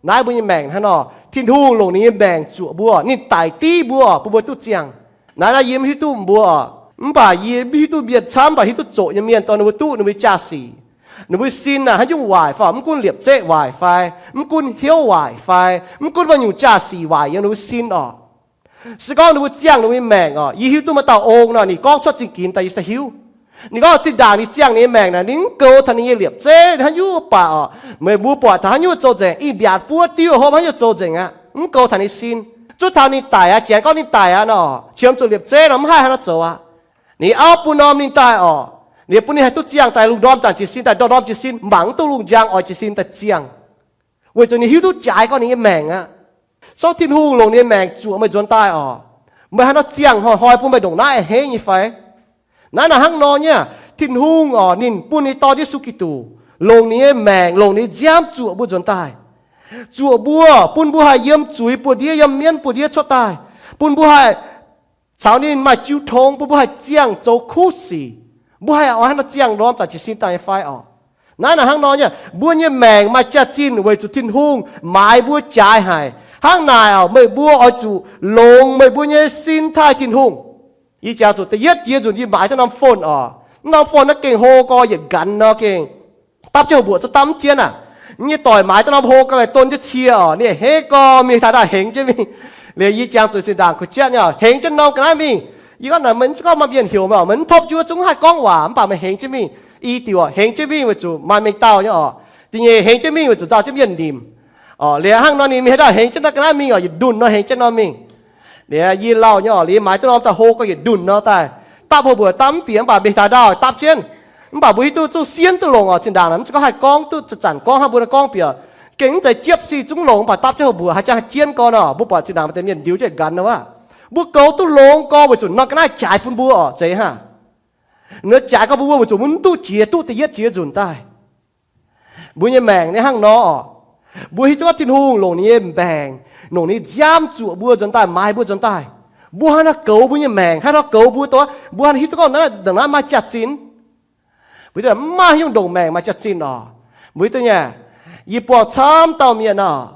Naaiv mbuo nyei maengc hnangv nor, Tin-Hungh longc ninh nyei maengc zuoqc mbuo, ninh daic div mbuo oc, bun mbuo duqv ziangh. Naaiv naaiv yie mv hiuv duqv mbuo oc, mv baac yie mv hiuv duqv mienh camv, mv baac hiuv duqv zoqc nyei mienh dongh ninh mbuo duqv ninh mbuo jaax-sic, ninh mbuo sin naaic haaix nyungc waaic fai, mv gunv liepc zeqv waaic fai, mv gunv hnyouv waaic fai, mv gunv maaih nyungc jaax-sic waaic yiem ninh mbuo sin oc. Se gorngv ninh mbuo ziangh ninh mbuo nyei maengc oc, yie hiuv duqv maaih dauh ong nor, ninh gorngv cuotv zingh ginx daaih yie daaih hiuv. Ninh gorngv zinh ndaangc ninh ziangh ninh nyei maengc naaic, ninh mv goux taux ninh nyei liepc zeiv hnangv yie mbuo mv baac oc, meih mbuo buatc taux hnangv nyungc zoux nzengc, ih mbiaatc buov diuv hopv hnangv nyungc zoux nzengc aqv, mv goux taux ninh sin. Zuov taux ninh daic aqv, janx gorngv ninh daic aqv nor, qiemx zuqc liepc zeiv nor mv haih haaix nor zoux aqv. Ninh auv bun norm ninh daaih oc, liepc bun ninh haih duqv ziangh daaih lungh ndorm zaangc jiez sin daaih, ndorm-ndorm jiez sin mangc mv duqv lungh njang oix jiez sin daaih ziangh, weic zuqc ninh hiuv duqv jaaix gorngv ninh nyei maengc aqv. Sou Tin-Hungh longc ninh nyei maengc zuoqc meih nzuonx daaih oc, meih haaix nor ziangh hnoi-hnoi bun meih ndongc naaiv a'hneiv nyei fai? Naaiv naaic hnangv nor nyei aqv. Tin-Hungh oc, ninh bun ninh Dorn Yesu Giduc longc ninh nyei maengc, longc ninh nyei nziaamv zuoqc mbuo nzuonx daaih, zuoqc mbuo, bun mbuo haih yiem zuiz buoz-ndiev, yiem mienv buoz-ndiev cuotv daaih, bun mbuo haih caux ninh maaih jiu tong, bun mbuo haih ziangh zoux kuv sic, mbuo haih oix haaix nor ziangh ndorm zaangc jiez sin daaih nyei fai oc? Naaiv naaic hnangv nor nyei, mbuo nyei maengc maaih jaax-zinh weic zuqc Tin-Hungh maaiz mbuo jaaix haic. Hnangv naaic oc, meih mbuo oix zuqc longx meih mbuo nyei sin taaih Tin-Hungh. Yie jangx zuqc da'yietv jiex nzunc yie maaiz jienv norm phone oc. Mv norm phone naaiv gengh hlo gorx yietc nqanx nor gengh dapv jienv houx mbuoqc zungv dapv mv jienv aqv. Nyei doic maaiz jienv norm hlo ga'naaiv don jienv cie oc, ninh a'hneiv gorx mingh taux daaih hengx jienv mingh. Liuz yie jangx zuqc zinh ndaangc kuh jienv nyei oc, hengx jienv norm ga'naaiv mingh. Yie gorngv naaic, meih mv gorngv maaih mienh heuc meih oc, meih mv topv juov zungv haih gorngv waac, mv baac meih hengx jienv mingh. I diuc oc, hengx jienv mingh weic zuqc maaih mengh dauh nyei oc. Da'nyeic hengx jienv mingh weic zuqc nzauh jienv mienh nimc oc. Liuz hnangv nor ninh mingh haaix dauh hengx jienv norm ga'naaiv mingh oc, yietc ndunh nor hengx jienv norm mingh. Liuz yie lauh nyei oc, liuz maaiz duqv norm daaih hlo gorx yietc ndunh nor daaih dapv houx mbuoqc dapv mv bieqc, mv baac mingh taux ndau dapv jienv. Mv baac mbuo hiuv duqv zungv sienv duqv longx oc, zinh ndaangc naaic mv zeiz gorngv haih gorngv duqv zanc-zanc gorngv hnangv mbuo naaiv gorngv bieqc. Gengh mv zeiz jiepv sic zungv longx, mv baac dapv jienv houx mbuoqc haaix jangx haih jienv gorx nor, mbuo buatc zinh ndaangc maaih deix mienh ndiux jienv nqanx nor aqv. Mbuo goux duqv longx gorx weic zuqc norm ga'naaiv jaaix bun mbuo oc, zeiz hnangv. Ninh jaaix gorx bun mbuo weic zuqc mbuo mv duqv jiex duqv da'yietv jiex nzunc daaih. Mbuo nyei maengc ninh hnangv nor oc. Mbuo hiuv duqv gorngv Tin-Hungh longc ninh nyei maengc, longc ninh nziaamv zuoqc mbuo nzuonx daaih, maaiz mbuo nzuonx daaih. Mbuo haaix nor goux mbuo nyei maengc, haaix nor goux mbuo dongh mbuo haaix nor hiuv duqv gorngv naaiv ndongc naaiv maaih jaax-zinh. Mbuo hiuv duqv mv maaih haaix nyungc ndongc maengc maaih jaax-zinh oc. Mbuo hiuv duqv nyei, yie buangh camv dauh mienh oc,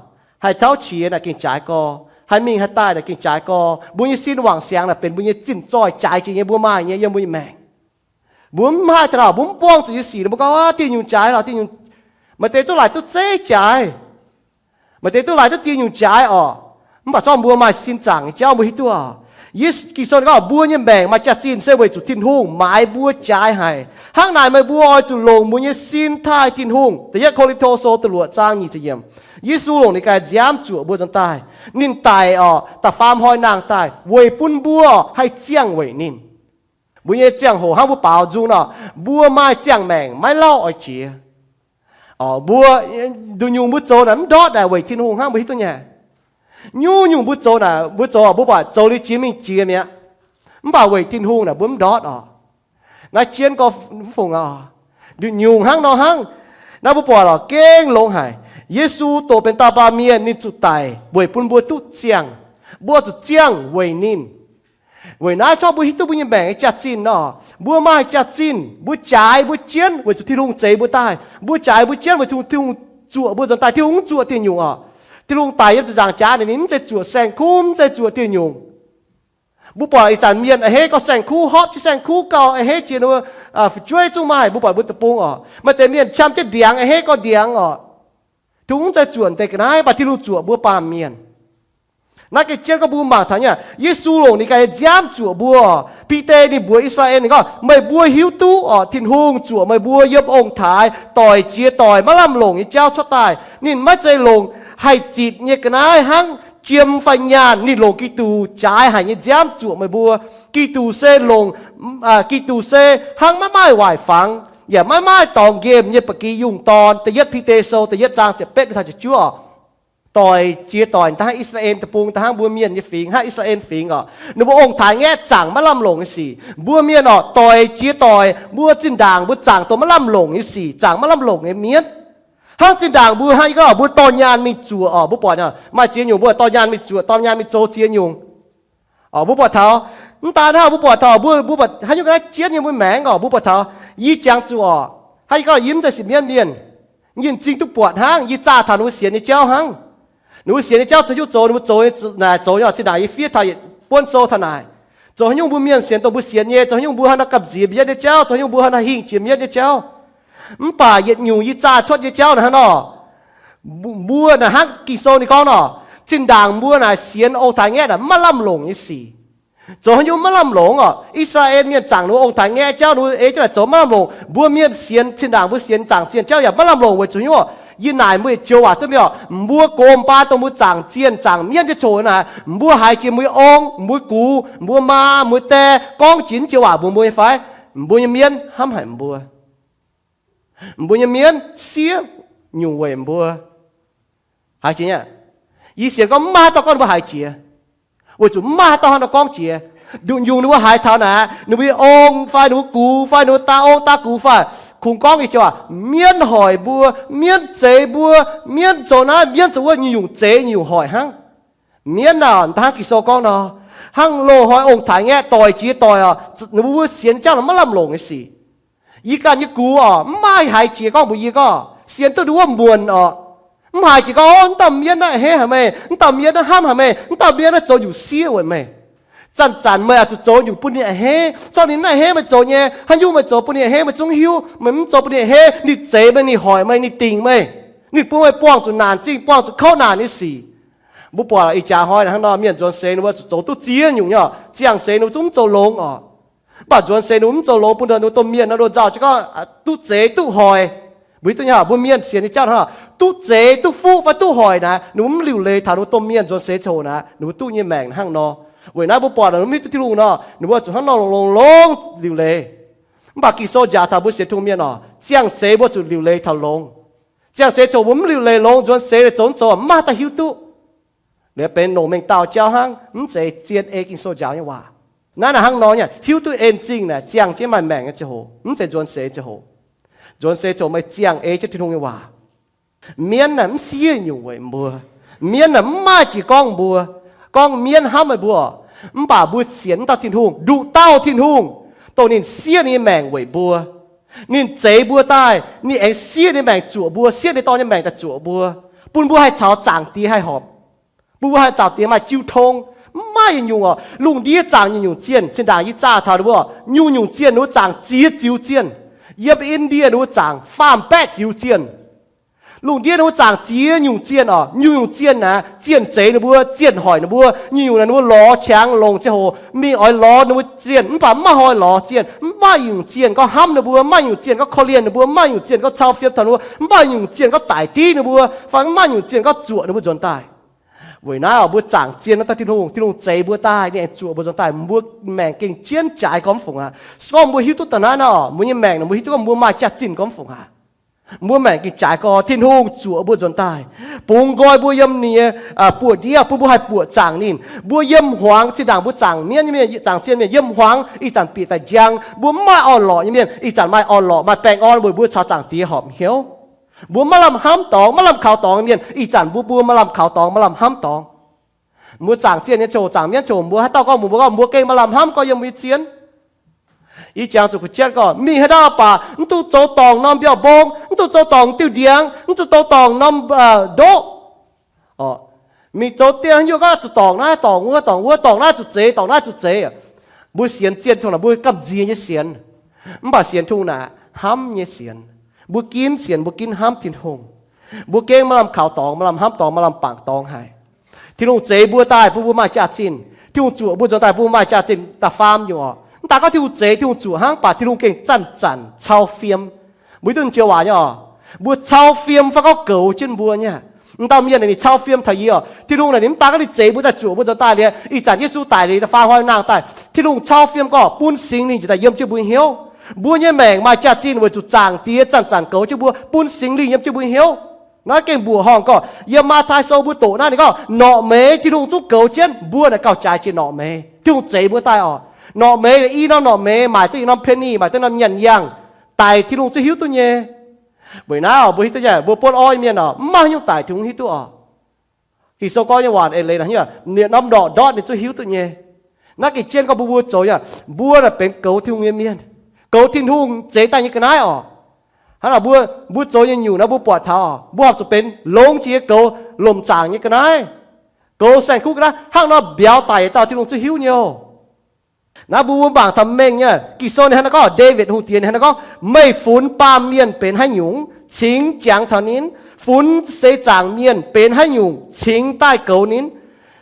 haih tauv qiex naaic gengh jaaix gorx, haih mingh haih daaih naaic gengh jaaix gorx. Mbuo nyei sin wangc siangx naaic benx mbuo nyei zinh zoih jaaix jiex nyei, mbuo maaih nyei yiem mbuo nyei maengc. Mbuo mv haih taux, mbuo mv buangh zuqc nyei sic, mbuo gorngv, dieh nyungc jaaix lorqc, dieh nyungc. Maaih deix duqv laaix duqv zeiv jaaix, maaih deix duqv laaix duqv dieh nyungc jaaix oc. Mv baac zorqv mbuo maaih sin zaangc nyei jauv mbuo hiuv duqv oc. Yesu, Ging-Sou gorngv mbuo nyei maengc maaih jaax-zinh se weic zuqc Tin-Hungh maaiz mbuo jaaix haic. Hnangv naaic meih mbuo oix zuqc longc mbuo nyei sin taaih Tin-Hungh. Da'yietv Ko^lin^to Sou da'luoqc zaang nyic ziepc yiemc. Yesu longc ninh ganh nziaamv zuoqc mbuo nzuonx daaih. Ninh daic oc, da'faam hnoi nangh daaih weic bun mbuo haih ziangh weic ninh. Mbuo nyei ziangh hoc hnangv mbuo baaux nzung nor, mbuo maaih ziangh maengc maiv lauh oix jiex. Mbuo, nduqc nyungc mbuo zoux naaic mv ndortv naaic weic Tin-Hungh hnangv, mbuo hiuv duqv nyei. Nyungc-nyungc mbuo zoux naaic, mbuo zoux, mbuo buatc zoux liuz jiex mingh jiex mi'aqv. Mv baac weic Tin-Hungh naaic mbuo mv ndortv oc. Naaiv jienv gorx mv fungc oc. Nduqc nyungc hnangv nor hnangv. Naaiv mbuo buatc lorqc gengh longx haic. Yesu doqc benx dauh baamh mienh, ninh zuqc daic weic bun mbuo duqv ziangh. Mbuo zuqc ziangh weic ninh. Weic naaiv corc mbuo hiuv duqv mbuo nyei maengc nyei jaax-zinh nor. Mbuo maaih jaax-zinh, mbuo jaaix mbuo jienv weic zuqc Tin-Hungh zeix mbuo daaih. Mbuo jaaix mbuo jienv weic zuqc Tin-Hungh zuoqc mbuo nzuonx daaih. Tin-Hungh mv zuoqc dieh nyungc oc. Tin-Hungh daic yiem ziepc nzaangc jaax naaic, ninh mv zeiz zuoqc saeng-kuv, mv zeiz zuoqc dieh nyungc. Mbuo buatc ih zanc mienh a'hneiv gorx saeng-kuv, hopv jienv saeng-kuv gauh a'hneiv jiex ninh mbuo fu'jueiv zungv maaih, mbuo buatc mbuo deic-bung oc. Maaih deix mienh qam jienv ndiangx a'hneiv gorx ndiangx oc. Tin-Hungh mv zeiz zuoqc deix ga'naaiv, mv baac Tin-Hungh zuoqc mbuo baamh mienh. Naaiv gengh jienv gorngv mbuo mangc taux nyei, Yesu longc ninh ganh nyei nziaamv zuoqc mbuo oc. Bide ninh mbuox I^saa^laa^en ninh gorngv, meih mbuo hiuv duqv oc, Tin-Hungh zuoqc meih mbuo yiem ong-taaix doic jiex doic maiv lamh longc nyei jauv cuotv daaih. Ninh maiv zeiz longc haih zitc nyei ga'naaiv hnangv jiem fai nyaanh. Ninh longc Giduc jaaix haic nyei nziaamv zuoqc meih mbuo. Giduc se longc, Giduc se hnangv maiv maaih waaic fangx yaac maiv maaih dorngx nqemh nyei ba'gi yungh dorn. Da'yietv Bide Sou da'yietv zaang ziepc betv taux ziepc juov. Doic jiex doic, da'hnangv I^saa^laa^en Deic-Bung, da'hnangv mbuo mienh nyei fingx, hnangv I^saa^laa^en Fingx oc, ninh mbuo ong-taaix ngaeqv zaangc maiv lamh longc nyei sic. Mbuo mienh oc, doic jiex doic, mbuo zinh ndaangc mbuo zaangc dongh maiv lamh longc nyei sic, zaangc maiv lamh longc nyei mienv. Hnangv zinh ndaangc mbuo hnangv yie gorngv, mbuo dorh nyaanh mingh zuoqc oc, mbuo buatc maaih ziex nyungc mbuo dorh nyaanh mingh zuoqc, dorh nyaanh mingh zoux ziex nyungc. Mbuo buatc taux, mv daan hnangv, mbuo buatc taux mbuo, mbuo buatc haaix nyungc ga'naaiv jienv nyei mbuo maengc oc, mbuo buatc taux, yie jangx zuqc oc, hnangv yie gorngv, yie mv zeiz sipv mienv mienh. Yie m'zing duqv buatc hnangv, yie zaah taux ninh mbuo sienx nyei jauv hnangv. Ninh mbuo sienx nyei jauv zoux nyungc zoux, ninh mbuo zoux naaic zoux nyei oc, zinh ndaangc yie fiev taux yietc buonv sou taux naaic. Zoux haaix nyungc mbuo mienh sienx dongh mbuo sienx nyei, zoux haaix nyungc mbuo haaix nor gamh nziex mbuo yietv nyei jauv, zoux haaix nyungc mbuo haaix nor hingh jiex mbuo yietv nyei jauv. Mv baac yietc nyungc yie zaah cuotv nyei jauv naaic hnangv nor, mbuo naaic hnangv Ging-Sou ninh gorngv nor, Zinh ndaangc mbuo naaic sienx ong-taaix-ngaeqv naaic maiv lamh longc nyei sic. Zoux haaix nyungc maiv lamh longc orqc? I^saa^laa^en Mienh zaangc ninh mbuo ong-taaix-ngaeqv jauv, ninh mbuo ei jienv naaic zoux maiv lamh longc. Mbuo mienh sienx, zinh ndaangc mbuo sienx zaangc zienh jauv yaac maiv lamh longc weic zuqc haaix nyungc orqc? Yie naaic mbuo yietc joux waac duqv mingh orqc, mbuo gox baan dongh mbuo zaangc zienh zaangc mienv jienv coc naaic, mbuo haiz jiex mbuo nyei ong, mbuo gux, mbuo maa, mbuo die gorngv jiex naaiv joux waac mbuox mbuo nyei fai? Mbuo nyei mienv hnamv haic mbuo. Mbuo nyei mienv siev nyungc weic mbuo. Haiz jiex nyei, yie sienx gorngv maiv maaih haaix dauh gorngv ninh mbuo haiz jiex, weic zuqc maiv maaih haaix dauh hnangv nor gorngv jiex. Nduqc nyungc ninh mbuo haiz taux naaic, ninh mbuo nyei ong fai ninh mbuo gux fai ninh mbuo daa ong daa gux fai, kungx gorngv nyei joux aac, mienv hoic mbuo, mienv zeix mbuo, mienv zoux naaiv, mienv zoux wuov, nyungc-nyungc zeix nyungc-nyungc hoic hnangv. Mienv naaic, hnangv Ging-Sou gorngv nor, hnangv loz-hnoi ong-taaix-ngaeqv doic jiex doic orqc, ninh mbuo sienx jauv naaic maiv lamh longc nyei sic. Yie ganh nyei gux orqc, maiv maaih haiz jiex gorngv mbuox yie gorngv sienx duqv ninh wuov muonc orqc. Mv haiz jiex gorngv, Ov, naaiv dauh mienv naaiv a'hneiv haic meih, naaiv dauh mienv naaiv hnamv haic meih, naaiv dauh mienv naaiv zoux nyungc siev weic meih. Zanc-zanc meih oix zuqc zoux nyungc bun ninh a'hneiv. Zorqv ninh naaiv a'hneiv meih zoux nyei, haaix nyungc meih zoux bun ninh a'hneiv meih zungv hiuv. Meih mv zoux bun ninh a'hneiv, ninh zeix meih, ninh hoic meih, ninh dingc meih, ninh bun meih buangh zuqc naanc zingh, buangh zuqc kouv naanc nyei sic. Mbuo buatc ih jaax hnoi hnangv nor, mienh nzuonx seix ninh mbuo zuqc zoux duqv ziex nyungc nyei orqc, ziangh seix ninh mbuo zungv mv zoux longx orqc. Mv baac nzuonx seix ninh mbuo mv zoux longx bun ninh mbuo domh mienh nor, ninh mbuo nzauh jienv gorngv duqv zeix duqv hoic. Mbuo hiuv duqv nyei, mbuo mienh sienx nyei jauv hnangv, duqv zeix duqv fuqv fai duqv hoic naaic, ninh mbuo mv liuc leiz taux ninh mbuo domh mienh nzuonx seix coc naaic, ninh mbuo duqv nyei maengc hnangv nor. Weic naaiv mbuo buatc ninh mbuo mv hiuv duqv Tin-Hungh nor, ninh mbuo zuqc hnangv nor longx-longx liuc leiz. Mv baac Ging-Sou njaaux taux mbuo sienx Tin-Hungh mienh orqc, ziangh seix mbuo zuqc liuc leiz taux longx. Ziangh seix coc mbuo mv liuc leiz longx, nzuonx seix zoux mv zoux maiv maaih dauh hiuv duqv. Liuz benx longc mengh dauh jauv hnangv, mv zeiz zien ei Ging-Sou njaaux nyei waac. Naaiv naaic hnangv nor nyei, hiuv duqv en zingh naaic ziangh jienv maaih maengc nyei ziangh hoc, mv zeiz nzuonx seix ziangh hoc. Nzuonx seix coc meih ziangh ei jienv Tin-Hungh nyei waac. Mienv naaic mv siev nyungc weic mbuo. Mienv naaic mv maaih jiex gorngv mbuo, gorngv mienv hnamv meih mbuo. Mv baac mbuo sienx dauh Tin-Hungh, nduqc dauh Tin-Hungh, dongh ninh siev ninh nyei maengc weic mbuo. Ninh zeix mbuo daaih, ninh aengx siev ninh maengc zuoqc mbuo, siev ninh dorn nyei maengc daaih zuoqc mbuo, bun mbuo haih caux Zaangc Diex haih horpc, bun mbuo haih caux Zaangc Diex maaih jiu tong. Mv maaih yietc nyungc orqc, lungh ndiev zaangc nyungc-nyungc zienh, zinh ndaangc yie zaah taux ninh mbuo, nyungc-nyungc zienh ninh mbuo zaangc ziex ziux zienh. Yiem Indie ninh mbuo zaangc faam-baeqv ziux zienh. Lungh ndiev ninh mbuo zaangc ziex nyungc zienh orqc, nyungc-nyungc zienh naaic, zienh zeix ninh mbuo, zienh hoic ninh mbuo, nyungc-nyungc naaic ninh mbuo lorz qangx longc ziangh hoc mingh oix lorz ninh mbuo zienh, mv baac mv maaih hnoi lorz zienh. Mv maaih nyungc zienh gorngv hnamv ninh mbuo, mv maaih nyungc zienh gorngv korv-lienh ninh mbuo, mv maaih nyungc zienh gorngv cau fiem taux ninh mbuo, mv maaih nyungc zienh gorngv daic div ninh mbuo, fai mv maaih nyungc zienh gorngv zuoqc ninh mbuo nzuonx daaih. Weic naaiv orqc, mbuo zaangc zienh naaiv dauh Tin-Hungh, Tin-Hungh zeix mbuo daaih, ninh aengx zuoqc mbuo nzuonx daaih, mbuo maengc gengh jienv jaaix gormx fungc aqv. Se gorngv mbuo hiuv duqv daaih naaiv nor, mbuo nyei maengc naaic mbuo hiuv duqv gorngv mbuo maaih jaax-zinh gormx fungc aqv. Mbuo maengc gengh jaaix gorx, Tin-Hungh zuoqc mbuo nzuonx daaih, bungx nqoi mbuo yiem ninh nyei buoz-ndiev, bun mbuo haih buoqc zaangc ninh. Mbuo yiem hmuangx, zinh ndaangc mbuo zaangc mienv nyei mienh, zaangc zienh mienh yiem hmuangx, ih zanc bieqc daaih njang. Mbuo mv maaih orn-lorqc nyei mienh, ih zanc maaih orn-lorqc, maaih baengh orn weic mbuo caux Zaangc Diex horpc hnyouv. Mbuo maiv lamh hnamv dorngx, maiv lamh kaux dorngx nyei mienh, ih zanc mbuo, mbuo maaih lamh kaux dorngx, maaih lamh hnamv dorngx. Mbuo zaangc zienh nyei ziangh hoc, zaangc mienv ziangh hoc, mbuo haaix dauh gorngv mbuox mbuo gorngv mbuo gengh maaih lamh hnamv gorngv yiem mbuo nyei zien? Yie jangx zuqc kuh jienv gorngv, mingh haaix ndau baac mv dungx zoux dorngc norm mbiauh mbong, mv dungx zoux dorngc diuh ndiangx, mv dungx zoux dorngc norm ndoqv. Mingh zoux dieh haaix nyungc gorngv zuqc dorngc naaiv dorngc wuov, dorngc wuov, dorngc naaiv zuqc zeix, dorngc naaiv zuqc zeix. Mbuo sienx zienh ziangh hoc naaic mbuo gamh nziex nyei sienx. Mv baac sienx Tin-Hungh naaic hnamv nyei sienx. Mbuo ginv sienx, mbuo ginv hnamv Tin-Hungh. Mbuo gengh maaih lamh kaux dorngx, maaih lamh hnamv dorngx, maaih lamh bangc dorngx haic. Tin-Hungh zeix mbuo daaih bun mbuo maaih jaax-zinh. Tin-Hungh zuoqc mbuo nzuonx daaih bun mbuo maaih jaax-zinh da'faam nyungc orqc. Mv daaih gorngv Tin-Hungh zeix, Tin-Hungh zuoqc hnangv, mv baac Tin-Hungh gengh zanc-zanc cau fiem. Mbuo hiuv duqv joux waac nyei orqc? Mbuo cau fiem fai gorngv goux jienv mbuo nyei. M'dauh mienh naaic ninh cau fiem taux yie orqc. Tin-Hungh naaic ninh mv daaih gorngv ninh zeix mbuo daaih zuoqc mbuo nzuonx daaih liuz, ih zanc Yesu daic liuz da'faam hnoi nangh daaih, Tin-Hungh cau fiem gorngv bun Singx Lingh njiec daaih yiem jienv mbuo nyei hnyouv. Mbuo nyei maengc maaih jaax-zinh weic zuqc Zaangc Diex zanc-zanc goux jienv mbuo, bun Singx Lingh yiem jienv mbuo nyei hnyouv. Naaiv gengh mbuoqc horngh gorngv, yiem Matv^tai Sou mbuo doqc naaiv ninh gorngv norqc meix Tin-Hungh zungv goux jienv, mbuo naaic gauh jaaix jiex norqc meix. Tin-Hungh zeix mbuo daaih orqc. Norqc meix i norm norqc meix maaic duqv i norm penny, maaic duqv norm nyanc yangh, daic Tin-Hungh zungv hiuv duqv nyei. Weic naaiv orqc, mbuo hiuv duqv nyei, mbuo buonv orv nyei mienh orqc, mv maaih haaix nyungc daic Tin-Hungh hiuv duqv orqc. Ging-Sou gorngv nyei waac eix leiz naaic, norm ndorqc ndortv ninh zungv hiuv duqv nyei. Naaiv gengh jienv gorngv mbuo, mbuo zoux nyei, mbuo naaic benx goux Tin-Hungh nyei mienh, goux Tin-Hungh zeix daaih nyei ga'naaiv orqc. Hnangv naaic mbuo, mbuo zoux nyei nyungc naaiv mbuo buatc taux, mbuo horpc zuqc benx longx jiex nyei goux lomc zaangc nyei ga'naaiv, goux saeng-kuv ga'naaiv, hnangv nor mbiauz daic yietc dauh Tin-Hungh zungv hiuv nyei oc. Naaiv mbuo, mbuo mangc taux mengh nyei, Ging-Sou ninh hnangv naaiv gorngv, Ndaawitv Hungh Diex ninh hnangv naaiv gorngv, meih funx baamh mienh benx haaix nyungc, cingx jangx taux ninh, funx seix zaangc mienh benx haaix nyungc cingx daaih goux ninh.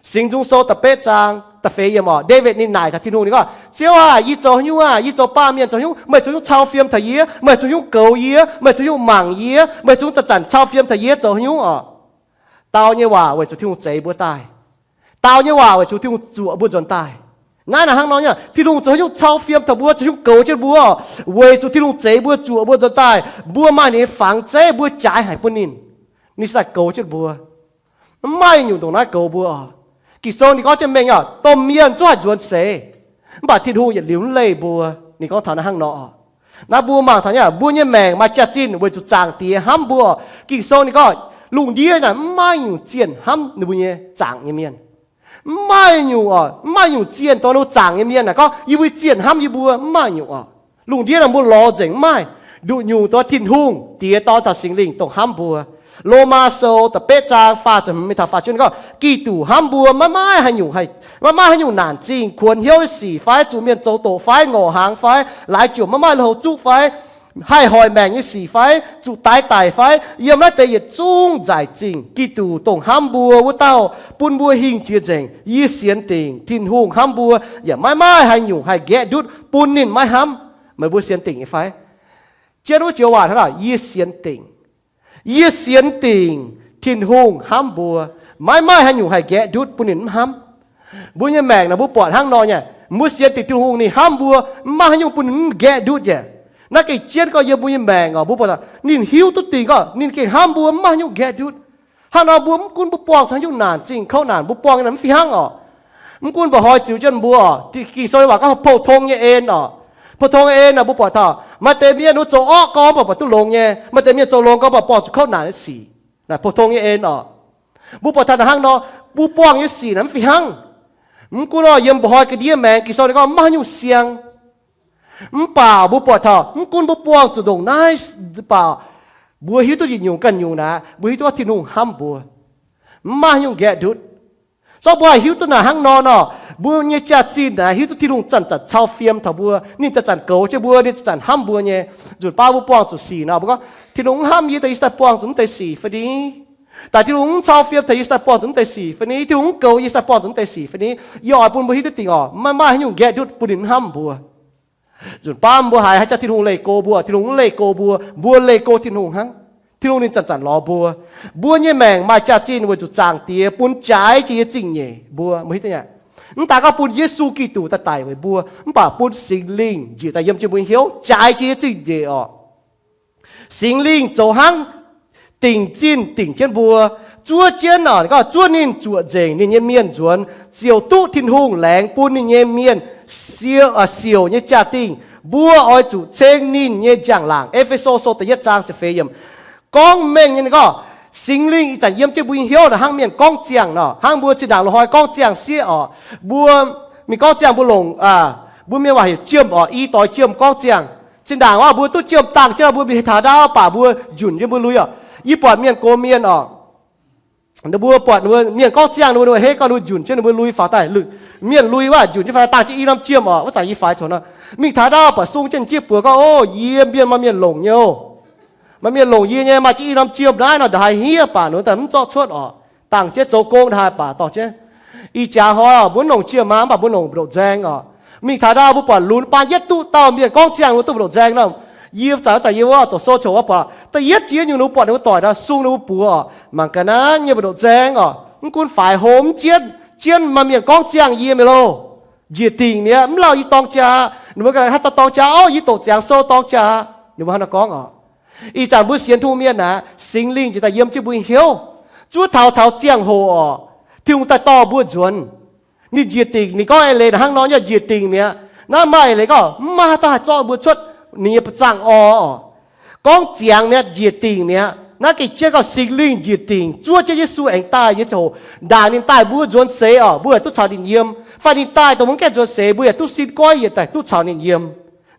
Singx Nzung Sou da'betv zaang da'feix yiemc oc, Ndaawitv ninh naaic taux Tin-Hungh, ninh gorngv, Ziouv aah! Yie zoux haaix nyungc aah? Yie zoux baamh mienh zoux haaix nyungc? Meih zoux haaix nyungc cau fiem taux yie? Meih zoux haaix nyungc goux yie? Meih zoux haaix nyungc mangc yie? Meih zoux haaix nyungc zanc-zanc cau fiem taux yie zoux haaix nyungc oc? Dau nyei waac weic zuqc Tin-Hungh zeix mbuo daaih. Dau nyei waac weic zuqc Tin-Hungh zuoqc mbuo nzuonx daaih. Naaiv naaic hnangv nor nyei, Tin-Hungh zoux haaix nyungc cau fiem taux mbuo, zoux haaix nyungc goux jienv mbuo, weic zuqc Tin-Hungh zeix mbuo, zuoqc mbuo nzuonx daaih. Mbuo maaih ninh nyei fangx zeiv, mbuo jaaix haic bun ninh, ninh se daaih goux jienv mbuo. Mv maaih nyungc ndongc naaiv goux mbuo oc. Ging-Sou ninh gorngv jienv mengh oc, domh mienh zungv haih nzuonx seix, mv baac Tin-Hungh yietc liuz mv leih mbuo. Ninh gorngv taux naaiv hnangv nor oc. Naaiv mbuo mangc taux nyei, mbuo nyei maengc maaih jaax-zinh weic zuqc Zaangc Diex hnamv mbuo oc. Ging-Sou ninh gorngv, lungh ndiev naaic mv maaih nyungc zienh hnamv ninh mbuo nyei zaangc nyei mienh. Mv maaih nyungc oc, mv maaih nyungc zienh dongh ninh mbuo zaangc nyei mienh naaic gorngv, yie mbuo zienh hnamv yie mbuo, mv maaih nyungc oc. Lungh ndiev naaic mbuo lorz nzengc mv maaih. Nduqc nyungc dongh Tin-Hungh Diex, Dorn caux Singx Lingh dongh hnamv mbuo. Lomaa Sou da'betv zaang faah ziepc hmz mingh taux faah juov ninh gorngv, Giduc hnamv mbuo maiv maaih haaix nyungc, maiv maaih haaix nyungc naanc zingh, kuonx hnyouv nyei sic fai zuqc mienh zoux doqc fai ngorc hnaangx fai laaix jomc maiv maaih lui-houx zuqv fai haih hoic maengc nyei sic fai zuqc daix daic fai yiem naaiv deix yietc zungv nzaic zingh. Giduc dongh hnamv mbuo wuov dauh bun mbuo hingh jiex nzengc. Yie sienx dingc Tin-Hungh hnamv mbuo yaac maiv maaih haaix nyungc haih nqaeqv ndutv bun ninh maiv hnamv. Meih mbuo sienx dingc nyei fai? Jienv wuov joux waac hnangv naaic, yie sienx dingc. Yie sienx dingc Tin-Hungh hnamv mbuo, maiv maaih haaix nyungc haih nqaeqv ndutv bun ninh mv hnamv. Mbuo nyei maengc naaic mbuo buatc hnangv nor nyei, mbuo sienx dingc Tin-Hungh ninh hnamv mbuo, mv maaih haaix nyungc bun ninh mv nqaeqv ndutv nyei. Naaiv gengh jienv gorngv yiem mbuo nyei maengc oc, mbuo buatc ninh hiuv duqv dingc gorngv ninh gengh hnamv mbuo, mv maaih haaix nyungc nqaeqv ndutv. Hnangv nor mbuo mv gunv mbuo buangh caux haaix nyungc naanc zingh kouv naanc, mbuo buangh nyei naaic mv fih hnangv oc. Mv gunv mba'hnoi ziux jienv mbuo oc, Ging-Sou nyei waac gorngv pou-tong nyei en oc. Pou-tong nyei en naaic mbuo buatc taux maaih deix mienh mbuo zoux orqv gorngv mv baac buatc duqv longx nyei, maaih deix mienh zoux longx gorngv mv baac buangh zuqc kouv naanc nyei sic. Naaic pou-tong nyei en oc. Mbuo buatc taux naaic hnangv nor, mbuo buangh nyei sic naaic mv fih hnangv. Mv gunv oc, yiem mba'hnoi ga'ndiev maengx Ging-Sou ninh gorngv mv maaih haaix nyungc siang. Mv baac mbuo buatc taux mv gunv mbuo buangh zuqc ndongc naaiv mv baac mbuo hiuv duqv yietc nyungc ganh nyungc naaic, mbuo hiuv duqv gorngv Tin-Hungh hnamv mbuo, mv maaih haaix nyungc nqaeqv ndutv. Zorqv mbuo haih hiuv duqv naaic hnangv nor nor, mbuo nyei jaax-zinh naaic hiuv duqv Tin-Hungh zanc-zanc cau fiem taux mbuo, ninh zanc-zanc goux jienv mbuo, ninh zanc-zanc hnamv mbuo nyei. Nzunc baav mbuo buangh zuqc sic nor, mbuo gorngv, Tin-Hungh mv hnamv yie, daaih yie se daaih buangh zuqc mv deix sic fai ni? Daaih Tin-Hungh mv cau fiem taux yie se daaih buangh zuqc mv deix sic fai ni? Tin-Hungh mv goux yie se daaih buangh zuqc mv deix sic fai ni? Yie oix bun mbuo hiuv duqv dingc oc, maiv maaih haaix nyungc nqaeqv ndutv bun ninh mv hnamv mbuo. Nzunc baav mbuo haiz haaix jaax Tin-Hungh leih go mbuo, Tin-Hungh mv leih go mbuo, mbuo leih go Tin-Hungh hnangv. Tin-Hungh ninh zanc-zanc lorz mbuo. Mbuo nyei maengc maaih jaax-zinh weic zuqc Zaangc Diex bun jaaix jiex nyei zingh nyeic mbuo, mbuo hiuv duqv nyei. Mv daaih gorngv bun Yesu Giduc daaih daic weic mbuo, mv baac bun Singx Lingh njiec daaih yiem jienv mbuo nyei hnyouv jaaix jiex nyei zingh nyeic oc. Singx Lingh zoux hnangv dingc zinh dingc jienv mbuo, zuov jienv oc, gorngv zuov ninh zuoqc nzengc ninh nyei mienh nzuonx, ziouc duqv Tin-Hungh laengz bun ninh nyei mienh siou, siouc nyei jaa-dingh. Mbuo oix zuqc ceng ninh nyei njang-laangc. E^fe^so Sou da'yietv zaang ziepc feix yiemc. Gorngv mengh nyei ninh gorngv, Singx Lingh ih zanc yiem jienv mbuo nyei hnyouv naaic hnangv mienh gorngv ziangh nor, hnangv mbuo zinh ndaangc loz-hnoi gorngv ziangh sieqv oc. Mbuo mingh gorngv ziangh mbuo longc, mbuo mienh waac heuc jiem oc, i doix jiem gorngv ziangh. Zinh ndaangc waac mbuo duqv jiem dangh jienv mbuo mingh taux ndaauv baac mbuo njunc jienv mbuo lui oc. Yie buatc mienh gox mienh oc, ninh mbuo buatc ninh mbuo mienh gorngv ziangh ninh mbuo, ninh mbuo hei gorngv ninh mbuo njunc jienv ninh mbuo lui faaux daaih lih. Mienh lui waac njunc jienv faaux dangh jienv i norm jiem oc, wuov zanc yie faix coux nor, mingh taux ndaauv baac sung jienv jieqv buoz gorngv, O, yie mienh maaih mienh longc nyei oc. Maaih mienh longc yie nyei, maaih jienv i norm jiem naaiv nor, ndongc haaix hniev baac ninh daaih mv zorqv cuotv oc. Dangh jienv zoux gong ndongc haaix baac dorh jienv. Ih jaax hnoi oc, mbuo mv longc jiem aqv, mv baac mbuo longc mbu'ndongc nzaeng oc. Mingh taux ndaauv mbuo buatc lunx baan yietv duqv dauh mienh gorngv ziangh ninh mbuo duqv mbu'ndongc nzaeng nor, yie zanc, zanc yie wuov doqc sou coux wuov buatc da'yietv jiex nyungc ninh mbuo buatc ninh mbuo doic nor, sung ninh mbuo buoz oc. Mangc gaax naaiv nyei mbu'ndongc nzaeng oc, mv gunv faix hlo mv jienv, jienv maaih mienh gorngv ziangh yie mi'aqv loh. Njiec dingc mi'aqv, mv lauh yie dorng jaa. Ninh mbuo ganh haaix dauh dorng jaa, O, yie doqc ziangx sou dorng jaa. Ninh mbuo hnangv naaiv gorngv oc. Ih zanc mbuo sienx Tin-Hungh mienh aqv, Singx Lingh njiec daaih yiem jienv mbuo nyei hnyouv. Zuov taux taux ziangh hoc oc, Tin-Hungh daaih dorh mbuo nzuonx. Ninh njiec dingc, ninh gorngv eix leiz hnangv nor nyei, njiec dingc mi'aqv. Naaiv maaih eix leiz gorngv mv maaih haaix dauh haih zorqv mbuo cuotv ninh nyei ba'zangh orv oc. Gorngv ziangx mi'aqv, njiec dingc mi'aqv. Naaiv gengh jienv gorngv Singx Lingh njiec dingc zuov jienv Yesu aengx daaih nyei ziangh hoc, ndaangc ninh daaih mbuo nzuonx seix oc, mbuo yaac duqv caux ninh yiem. Fai ninh daaih dongh mbuo mv gaengh nzuonx seix, mbuo yaac duqv sin goiv yietc daaih duqv caux ninh yiem.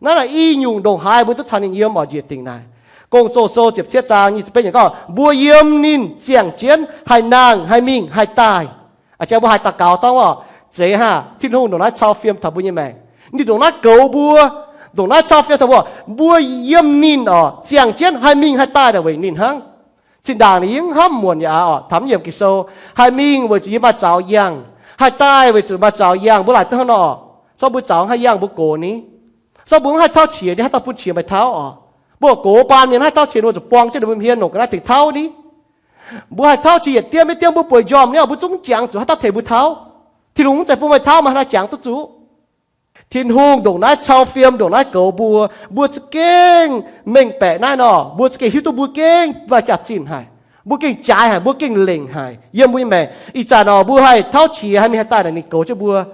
Naaiv naaic i nyungc ndongc haaix mbuo duqv caux ninh yiem oc, njiec dingc naaic. Gong-Zoh Sou ziepc cietv zaang nyic ziepc betv yiemc gorngv, mbuo yiem ninh ziangh jienv haih nangh, haih mingh, haih daaih. A'jang mbuo haih daux gaux dorngv oc, zeiz haav, Tin-Hungh ndongc naaiv cau fiem taux mbuo nyei maengc. Ninh ndongc naaiv goux mbuo, ndongc naaiv cau fiem taux mbuo. Mbuo yiem ninh oc, ziangh jienv haih mingh haih daaih naaic weic ninh hnangv. Zinh ndaangc ninh yiem hnamv muonc yaac aqc oc, taux yiemc Ging-Sou, haih mingh weic zuqc yie maaih zaux yangh, haih daaih weic zuqc maaih zaux yangh. Mbuo laaic duqv hnangv nor oc. Se gorngv mbuo zaux maiv haih yangh, mbuo gox ni? Se gorngv mbuo maiv haih tauv qiex ni, haaix dauh bun qiex meih tauv oc? Mbuo gox baamh mienh haih tauv qiex, mbuo zuqc buang jienv ninh mbuo hmien longc ga'naaiv tengx tauv ni. Mbuo haih tauv qiex yietc diemv yietc diemv, mbuo bueix njormh ni oc, mbuo zungv jangx zuqc haaix dauh tengx mbuo tauv. Tin-Hungh maiv zeiz bun meih tauv, meih haaix nor jangx duqv zuqc? Tin-Hungh ndongc naaiv cau fiem, ndongc naaiv goux mbuo. Mbuo za'gengh mengh baeqc naaiv nor, mbuo za'gengh hiuv duqv mbuo gengh maaih jaax-zinh haic, mbuo gengh jaaix haic, mbuo gengh lengc haic yiem mbuo nyei maengc. Ih zanc nor mbuo haih tauv qiex, haih mingh haih daaih naaic ninh goux jienv mbuo.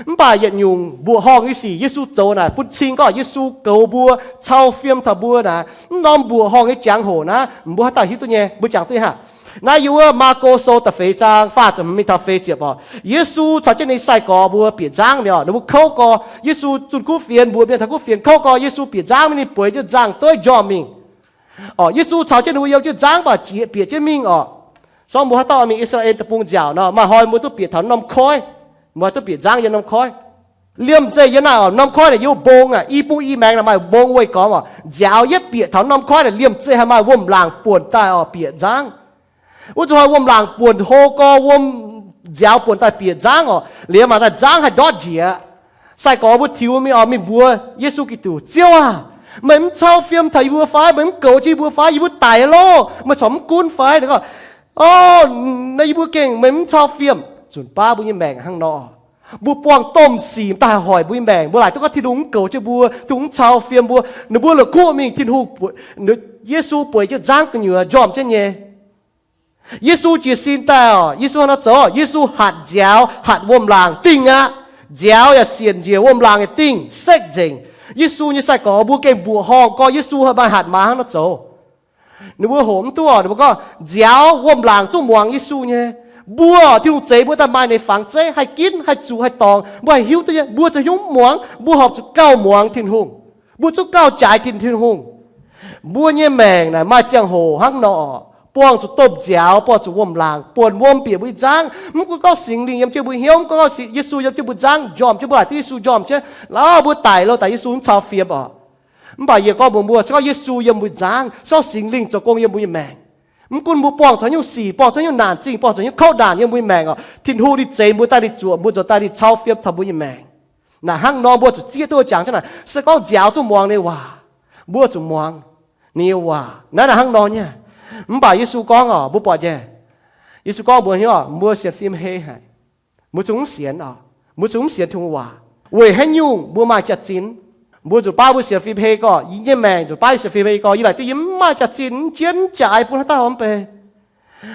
Mv baac yietc nyungc mbuoqc horngh nyei sic, Yesu zoux naaic bun cing gorngv Yesu goux mbuo, cau fiem taux mbuo naaic. Mv norm mbuoqc horngh nyei jangx-hoc naaiv mbuo haaix dauh hiuv duqv nyei? Mbuo jangx duqv nyei aqv. Naaiv yiem wuov Maako Sou da'feix zaang faah ziepc hmz mingh taux feix ziepc oc. Yesu caux jienv ninh sai-gorx mbuo bieqc nzangv mi'aqv oc. Ninh mbuo kouv gorx, Yesu zunh kuv fienx, mbuox mienh taux kuv fienx, kouv gorx Yesu bieqc nzangv, mingh ninh bueix jienv nzangv dueiv njormh mingh. Oc, Yesu caux jienv ninh mbuo yiem jienv nzangv, mv baac jiex bieqc jienv mingh oc. Se gorngv mbuo haaix dauh mingh I^saa^laa^en Deic-Bung nziaauc nor, maaih hnoi mbuo duqv bieqc taux norm koiv, mbuo haih duqv bieqc nzangv yiem norm koiv. Liemh zeih yiem naaiv oc, norm koiv naaic yiem mbong aqv, i bung i maengx naaic maaih mbong weih gormx oc. Nziaaux yietv bieqc taux norm koiv naaic, liemh zeih haih maaih wuom-laangc buonc daaih oc, bieqc nzangv. Wuov zuqc hnoi wuom-laangc buonc hlo gorx, wuom, nziaaux buonc daaih bieqc nzangv oc. Liuz maaih daaih nzangv haih ndortv njiec. Sai-gorx mbuo tiux mingh oc, mingh mbuox Yesu Giduc, Ziouv aah! Meih mv cau fiem taux yie mbuo fai? Meih mv goux jienv yie mbuo fai? Yie mbuo daic loh! Meih corc mv gunv fai? Ninh gorngv, O, naaiv yie mbuo gengh meih mv cau fiem. Nzunc baav mbuo nyei maengc hnangv nor. Mbuo buangh domh sic daaih haih hoic mbuo nyei maengc. Mbuo laaic duqv gorngv Tin-Hungh mv goux jienv mbuo, Tin-Hungh mv cau fiem mbuo. Ninh mbuo la'kuqv mingh, Tin-Hungh, Yesu bueix jienv nzangv gu'nyuoz njormh jienv nyei. Yesu jiez sin daaih oc, Yesu hnangv nor zoux. Yesu hatc nziaaux, hatc wuom-laangc dingh aqv. Nziaaux yaac sienc njiec, wuom-laangc yaac dingh sekv nzengc. Yesu nyei sai-gorx mbuo gengh mbuoqc horngh gorx Yesu maaih hatc maaz hnangv nor zoux. Ninh mbuo hoqc mv duqv oc. Ninh mbuo gorngv nziaaux wuom-laangc zungv muangx Yesu nyei. Mbuo, Tin-Hungh zeix mbuo daaih maaih ninh nyei fangx zeiv, haih ginv, haih zuqc, haih dorngx, mbuo haih hiuv duqv nyei. Mbuo zoux haaix nyungc muangx? Mbuo horpc zuqc gauh muangx Tin-Hungh. Mbuo zungv gauh jaaix Tin, Tin-Hungh. Mbuo nyei maengc naaic maaih ziangh hoc hnangv nor, buangh zuqc domh nziaaux, buangh zuqc wuom-laangc buonc wuom bieqc mbuo nyei nzangv. Mv gunv gorngv Singx Lingh yiem jienv mbuo hnyouv, mv gunv gorngv Yesu yiem jienv mbuo nzangv, njormh jienv, mbuo laaic duqv Yesu njormh jienv, lauh mbuo daic loh, daaih Yesu mv cau fiem oc. Mv baac yie gorngv mbuox mbuo, se gorngv Yesu yiem mbuo nzangv, se gorngv Singx Lingh zoux gong yiem mbuo nyei maengc, mv gunv mbuo buangh zuqc haaix nyungc sic, buangh zuqc haaix nyungc naanc zingh, buangh zuqc haaix nyungc kouv naanc yiem mbuo nyei maengc oc, Tin-Hungh ninh zeix mbuo daaih, ninh zuoqc mbuo nzuonx daaih, ninh cau fiem taux mbuo nyei maengc. Naaic hnangv nor mbuo zuqc zieqv duqv jangx jienv naaic. Se gorngv nziaaux zungv muangx ninh nyei waac, mbuo zuqc muangx ninh nyei waac. Naaiv naaic hnangv nor nyei. Mv baac Yesu gorngv oc, mbuo buatc nyei, Yesu gorngv mbuox hnyouv, mbuo sienx fim hei haic. Mbuo zungv mv sienx oc. Mbuo zungv mv sienx Tin-Hungh waac. Weic haaix nyungc mbuo maaih jaax-zinh? Mbuo nzunc baav mbuo sienx fim hei gorx, yie nyei maengc nzunc baav yie sienx fim hei gorx, yie laaic duqv yie mv maaih jaax-zinh, mv jienv mv jaaix bun haaix dauh mv bei.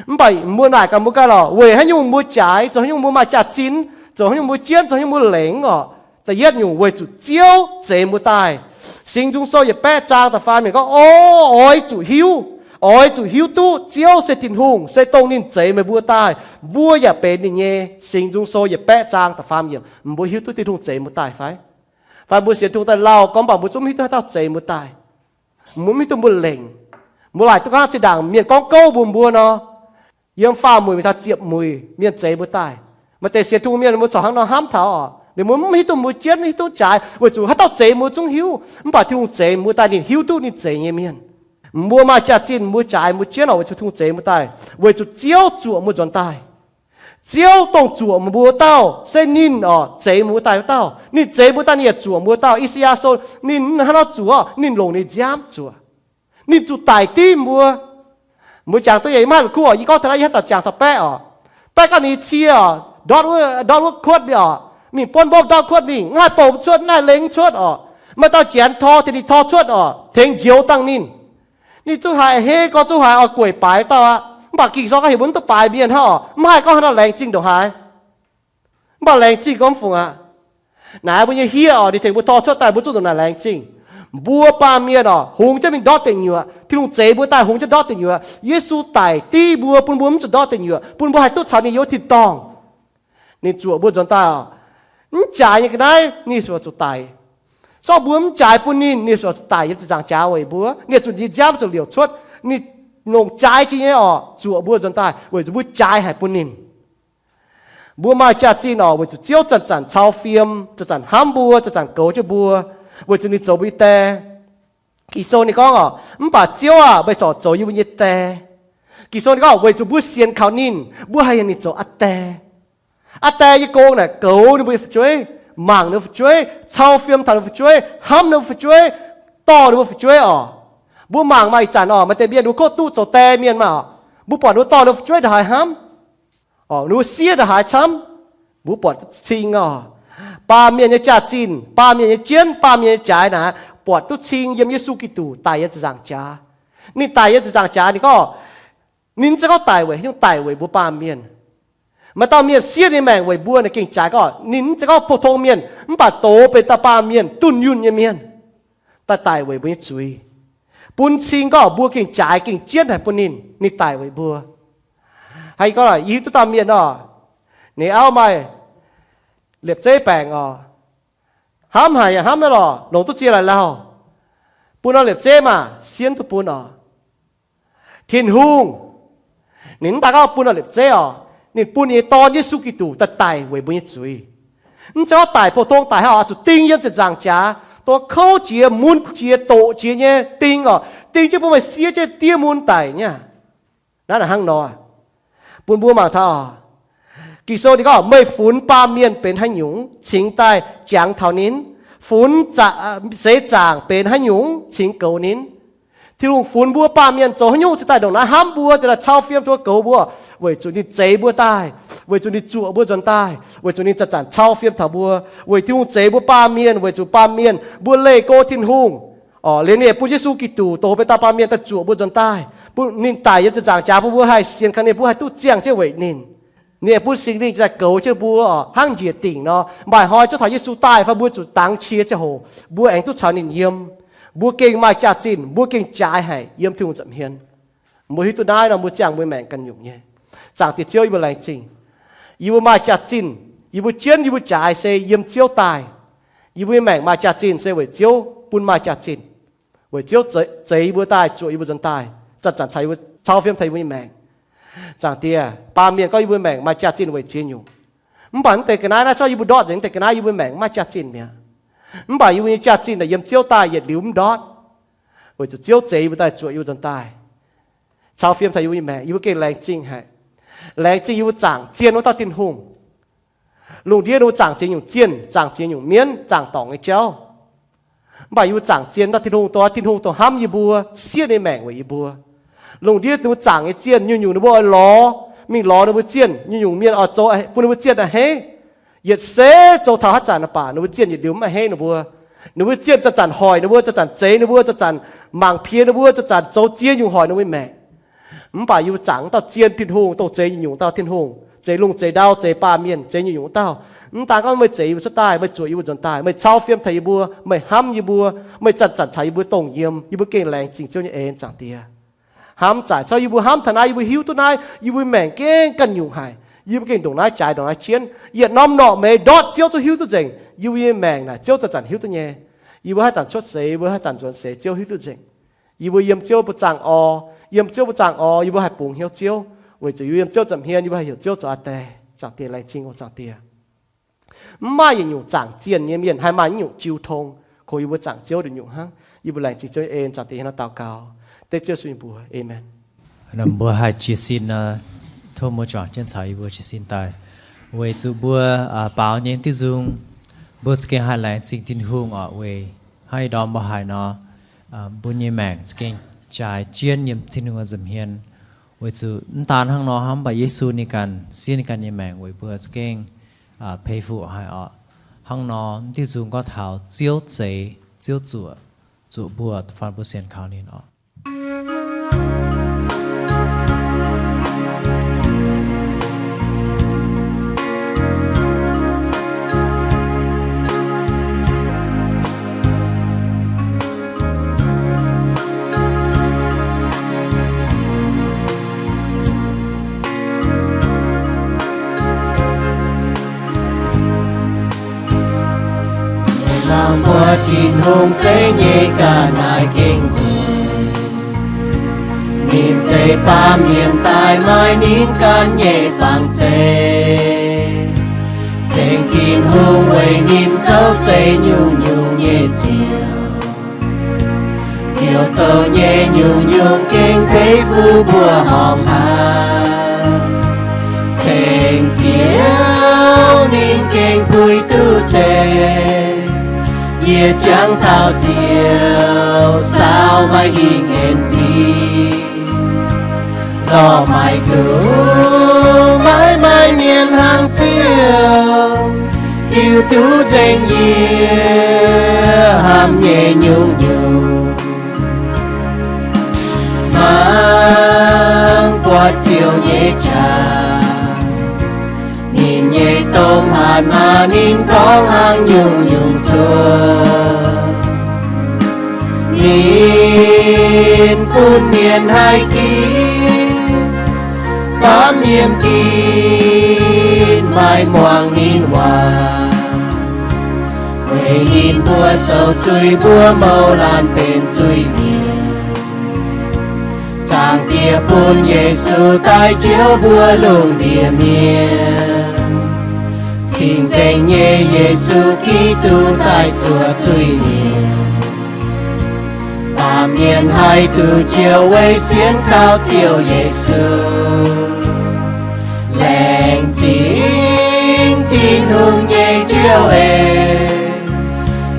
Mv baac mbuo naaic gaax mbuo ganh lorqc, weic haaix nyungc mbuo jaaix, zoux haaix nyungc mbuo maaih jaax-zinh, zoux haaix nyungc mbuo jienv, zoux haaix nyungc mbuo lengc oc. Da'yietv nyungc weic zuqc Ziouv zeix mbuo daaih. Singx Nzung Sou yietc baeqv zaang da'faam yiemc gorngv, O, oix zuqc hiuv, oix zuqc hiuv duqv Ziouv se Tin-Hungh, se dongh ninh zeix meih mbuo daaih, mbuo yaac benx ninh nyei. Singx Nzung Sou yietc baeqv zaang da'faam yiemc. Mbuo hiuv duqv Tin-Hungh zeix mbuo daaih fai? Fai mbuo sienx Tin-Hungh daaih lauh gorngv, mv baac mbuo zungv mv hiuv duqv haaix dauh zeix mbuo daaih. Mbuo mv hiuv duqv mbuo lengc. Mbuo laaic duqv gorngv zinh ndaangc mienh gorngv gouv mbuox mbuo nor, yiem faah muic mingh taux ziepc muic mienh zeix mbuo daaih. Maaih deix sienx Tin-Hungh mienh mbuo corc hnangv nor hnamv taux oc. Ninh mbuo mv hiuv duqv mbuo jienv, hiuv duqv jaaix, weic zuqc haaix dauh zeix mbuo zungv hiuv. Mv baac Tin-Hungh zeix mbuo daaih, ninh hiuv duqv ninh zeix nyei mienh. Mbuo maaih jaax-zinh, mbuo jaaix, mbuo jienv oc, weic zuqc Tin-Hungh zeix mbuo daaih, weic zuqc Ziouv zuoqc mbuo nzuonx daaih. Ziouv dongh zuoqc mbuo dauh, se ninh oc, zeix mbuo daaih wuov dauh. Ninh zeix mbuo daaih, ninh yaac zuoqc mbuo dauh. I^saa^yaa Sou, ninh hnangv nor zuqc, ninh longc ninh nziaamv zuoqc. Ninh zuqc daic div mbuo. Mbuo jangx duqv yie mv haih la'kuqv oc. Yie gorngv taux naaiv yie haaix zanc jangx taux baeqv oc. Baeqv ganh ninh cie oc, ndortv wuov, ndortv wuov kuotv mingh oc. Mingh buonv mbopv ndortv kuotv mingh, mv haih bouh mv cuotv, mv haih lengx cuotv oc. Maaih dauh janx tor, tengx ninh tor cuotv oc, tengx njoux dangh ninh. Ninh zungv haiz hei gorx zungv haiz oix gueic baaix dauh aqv. Mv baac Ging-Sou gorngv heuc mbuo mv duqv baaix mienh hnangv oc. Mv haih gorngv haaix nor laengz zingh ndongc haaix. Mv baac laengz zingh gorngv mv fungc aqv. Naaiv mbuo nyei hiev oc, ninh tengx mbuo tor cuotv daaih, mbuo zungv ndongc naaic laengz zingh. Mbuo baamh mienh oc, hungx jienv mingh ndortv deic nyuoqc. Tin-Hungh zeix mbuo daaih hungx jienv ndortv deic nyuoqc. Yesu daic div mbuo, bun mbuo mv zuqc ndortv deic nyuoqc, bun mbuo haih duqv caux ninh yiem wuov tin-dorngh. Ninh zuoqc mbuo nzuonx daaih oc. Mv jaaix nyei ga'naaiv ninh ziouc zuqc daic. Se gorngv mbuo mv jaaix bun ninh, ninh ziouc zuqc daic yiem ziepc nzaangc jaax weic mbuo. Ninh zuqc, ninh nziaamv zuqc liouc cuotv. Ninh longc jaaix jiex nyei oc, zuoqc mbuo nzuonx daaih weic zuqc mbuo jaaix haic bun ninh. Mbuo maaih jaax-zinh oc, weic zuqc Ziouv zanc-zanc cau fiem, zanc-zanc hnamv mbuo, zanc-zanc goux jienv mbuo, weic zuqc ninh zoux mbuo nyei die. Ging-Sou ninh gorngv oc, mv baac Ziouv aah, meih corc zoux yie mbuo nyei die. Ging-Sou ninh gorngv weic zuqc mbuo sienx kaux ninh, mbuo haih yangh ninh zoux aa die. Aa die nyei gong naaic goux ninh mbuo nyei fu'jueiv, mangc ninh mbuo fu'jueiv, cau fiem taux ninh mbuo fu'jueiv, hnamv ninh mbuo fu'jueiv, dorh ninh mbuo fu'jueiv oc. Mbuo mangc maaih ih zanc oc, maaih deix mienh ninh mbuo kov duqv zoux die mienh maah oc, mbuo buatc ninh mbuo dorh ninh mbuo fu'jueiv ndongc haaix hnamv, ninh mbuo siev ndongc haaix camv, mbuo buatc duqv cing oc. Baamh mienh nyei jaax-zinh, baamh mienh nyei jienv, baamh mienh nyei jaaix naaic, buatc duqv cing yiem Yesu Giduc daic yiem ziepc nzaangc jaax. Ninh daic yiem ziepc nzaangc jaax, ninh gorngv, ninh mv zeiz gorngv daic weic haaix nyungc, daic weic mbuo baamh mienh. Maaih dauh mienh siev ninh maengc weic mbuo, ninh gengh jaaix gorngv ninh mv zeiz gorngv pou-tong mienh, mv baac doz benx dauh baamh mienh, dunh yunh nyei mienh, daaih daic weic mbuo nyei zuiz, bun cing gorngv mbuo gengh jaaix gengh jienv haic bun ninh, ninh daic weic mbuo. Haiz gorngv, yie hiuv duqv dauh mienh oc, ninh auv maaih liepc zeiv baengc oc, hnamv haic yaac hnamv maiv lorqc, longc duqv ziex laaix lauh, bun norm liepc zeiv maah, sienv duqv bun oc. Tin-Hungh, ninh mv daaih gorngv bun norm liepc zeiv oc, ninh bun ninh nyei Dorn, Yesu Giduc, daaih daic weic mbuo nyei zuiz. Mv zeiz gorngv daic pou-tong daic hnangv oc, zuqc ding yiem ziepc nzaangc jaax, dongh kouv jiex, mun jiex, doqc jiex nyei ding oc, ding jienv bun meih siev jienv diev mun daic nyei. Naaiv hnangv nor, bun mbuo mangc taux oc, Ging-Sou ninh gorngv, meih funx baamh mienh benx haaix nyungc cingx daaih jangx taux ninh? Funx seix zaangc benx haaix nyungc cingx goux ninh? Tin-Hungh funx mbuo baamh mienh zoux haaix nyungc cingx daaih ndongc naaiv hnamv mbuo, cingx daaih cau fiem taux goux mbuo? Weic zuqc ninh zeix mbuo daaih, weic zuqc ninh zuoqc mbuo nzuonx daaih, weic zuqc ninh zanc-zanc cau fiem taux mbuo. Weic Tin-Hungh zeix mbuo baamh mienh weic zuqc baamh mienh mbuo leih go Tin-Hungh. Liuz ninh bun Yesu Giduc, dongh benx dauh baamh mienh, daaih zuoqc mbuo nzuonx daaih, bun ninh daic yiem ziepc nzaangc jaax bun mbuo haih sienx kaux ninh, mbuo haih duqv ziangh jienv weic ninh. Ninh bun Singx Lingh daaih goux jienv mbuo oc, hnangv njiec dingc nor. Mbaaih hnoi zuov taux Yesu daaih fai mbuo zuqc dangx qiex ziangh hoc, mbuo aengx duqv caux ninh yiem. Mbuo gengh maaih jaax-zinh, mbuo gengh jaaix haic yiem Tin-Hungh nza'hmien. Mbuo hiuv duqv naaiv nor, mbuo ziangh mbuo maengc ganh nyungc nyei. Zaangc Diex Ziouv, yie mbuo laengz zingh. Yie mbuo maaih jaax-zinh, yie mbuo jienv yie mbuo jaaix se yiem Ziouv daaih. Yie mbuo nyei maengc maaih jaax-zinh se weic Ziouv bun maaih jaax-zinh, weic Ziouv zeix yie mbuo daaih, zuoqc yie mbuo nzuonx daaih, zanc-zanc caux yie mbuo cau fiem taux yie mbuo nyei maengc. Zaangc Diex, baamh mienh gorngv yie mbuo maengc maaih jaax-zinh weic ziex nyungc. Mv baac mv deix ga'naaiv naaiv, zorqv yie mbuo ndortv nzengc mv deix ga'naaiv, yie mbuo maengc mv maaih jaax-zinh mi'aqv. Mv baac yie mbuo nyei jaax-zinh naaic yiem Ziouv daaih yietc liuz mv ndortv, weic zuqc Ziouv zeix yie mbuo daaih, zuoqc yie mbuo nzuonx daaih, cau fiem taux yie mbuo nyei maengc. Yie mbuo gengh laengz zingh haic. Laengz zingh yie mbuo zaangc zien wuov dauh Tin-Hungh. Lungh ndiev ninh mbuo zaangc ziex nyungc zienh, zaangc ziex nyungc mienv, zaangc dorngc nyei jauv. Mv baac yie mbuo zaangc zien dauh Tin-Hungh, dongh Tin-Hungh dongh hnamv yie mbuo, siev ninh maengc weic yie mbuo. Lungh ndiev ninh mbuo zaangc nyei zienh, nyungc-nyungc ninh mbuo oix lorz mingh lorz ninh mbuo zienh, nyungc-nyungc mienh oix zoux bun ninh mbuo zienh a'hneiv. Yietc seix zoux taux haaix zanc naaic baac ninh mbuo zienh yietc liuz mv a'hneiv ninh mbuo. Ninh mbuo zienh zanc-zanc hoic ninh mbuo, zanc-zanc zeix ninh mbuo, zanc-zanc mangc piex ninh mbuo, zanc-zanc zoux ziex nyungc hoic ninh mbuo maengc. Mv baac yie mbuo zaangc wuov dauh zien Tin-Hungh, dongh zeix nyungc-nyungc dauh Tin-Hungh, zeix lungh zeix ndau, zeix baamh mienh, zeix nyungc-nyungc dauh. Mv daan gorngv meih zeix yie mbuo cuotv daaih, meih zuoqc yie mbuo nzuonx daaih, meih cau fiem taux yie mbuo, meih hnamv yie mbuo, meih zanc-zanc caux yie mbuo dongh yiem, yie mbuo gengh laengz zingh Ziouv nyei en, Zaangc Diex. Hnamv zaaic, zorqv yie mbuo hnamv taux naaiv, yie mbuo hiuv duqv naaiv, yie mbuo maengc gengh ganh nyungc haic. Yie mbuo gengh ndongc naaiv jaaix ndongc naaiv jienv. Yietc norm norqc meix ndortv Ziouv zungv hiuv duqv nzengc. Yie mbuo nyei maengc naaic Ziouv zanc-zanc hiuv duqv nyei. Yie mbuo haaix zanc cuotv seix, yie mbuo haaix zanc nzuonx seix, Ziouv hiuv duqv nzengc. Yie mbuo yiem Ziouv mbuo zaangh orn, yiem Ziouv mbuo zaangh orn, yie mbuo haih bungx hnyouv Ziouv, weic zuqc yie mbuo yiem Ziouv nza'hmien, yie mbuo haih heuc Ziouv zoux aa die. Zaangc Diex, laengz zingh oc, Zaangc Diex. Mv maaih yietc nyungc zaangc zienh nyei mienh haih maaih nyungc jiu tong, kungx yie mbuo zaangc Ziouv ndongc nyungc hnangv. Yie mbuo laengz zingh Ziouv nyei en, Zaangc Diex, hnangv naaiv daux gaux dengv Ziouv Yesu nyei mbuox. Aamen. Mbuo haih jiez sin, tov mbuo juangc jienv caux yie mbuo jiez sin daaih, weic zuqc mbuo baaux nyei diuh nzung, mbuo za'gengh haih laengz zingh Tin-Hungh oc. Weic hnangv ih ndorm mbuo haiz nor, mbuo nyei maengc za'gengh jaaix jienv yiem Tin-Hungh nza'hmien, weic zuqc mv daan hnangv nor hnangv, mv baac Yesu ninh ganh siev ninh ganh nyei maengc weic mbuo za'gengh peix fuqv haic oc. Hnangv nor diuh nzung gorngv taux Ziouv zeix, Ziouv zuoqc, zuoqc mbuo, faanh mbuo sienx kaux ninh oc. Mbuo Tin-Hungh zeix nyei ga'naaiv gengh nzunc. Ninh zeix baamh mienh daaih maaih ninh ganh nyei fangx zeiv, ceng Tin-Hungh weic ninh zoux zeix nyungc-nyungc nyei ziouc. Ziouc zoux nyei nyungc-nyungc gengh peix fuqv mbuo horngc haic. Yie jangx taux Ziouv saau maaih hingh en ziqc, lorh maaic duqv maiv maaih mienh hnangv Ziouv, hiuv duqv nzengc yie hnamv nyei nyungc-nyungc. Mangc buatc Ziouv nyei qaqv, ninh nyei domh hatc maaz ninh gorngv hnangv nyungc-nyungc cuotv. Ninh bun mienh haih ginv, baamh mienh ginv maaih muangx ninh waac. Weic ninh mbuo zoux zuiz mbuo mouz laanh benx zuiz-mienh. Zaangc Diex bun Yesu daaih njoux mbuo lungh ndiev mienh. Cing-nzengc nyei Yesu Giduc daaih zuoqc zuiz-mienh. Baamh mienh haih duqv njoux weic sienx kaux Ziouv Yesu. Laengz zingh Tin-Hungh nyei Njoux Eix,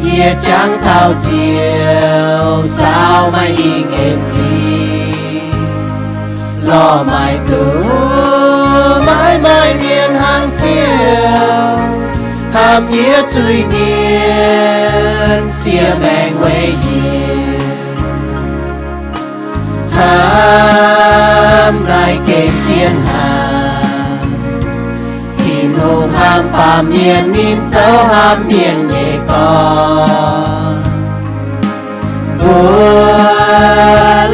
yie jangx taux Ziouv saau maaih hingh en ziqc. Lorh maaic duqv maiv maaih mienh hnangv Ziouv, hnamv yie zuiz-mienh, siev maengc weic yie. Hnamv naaiv gengh zien hnaangx. Tin-Hungh hnamv baamh mienh, ninh zoux hnamv mienh nyei gorn. Mbuo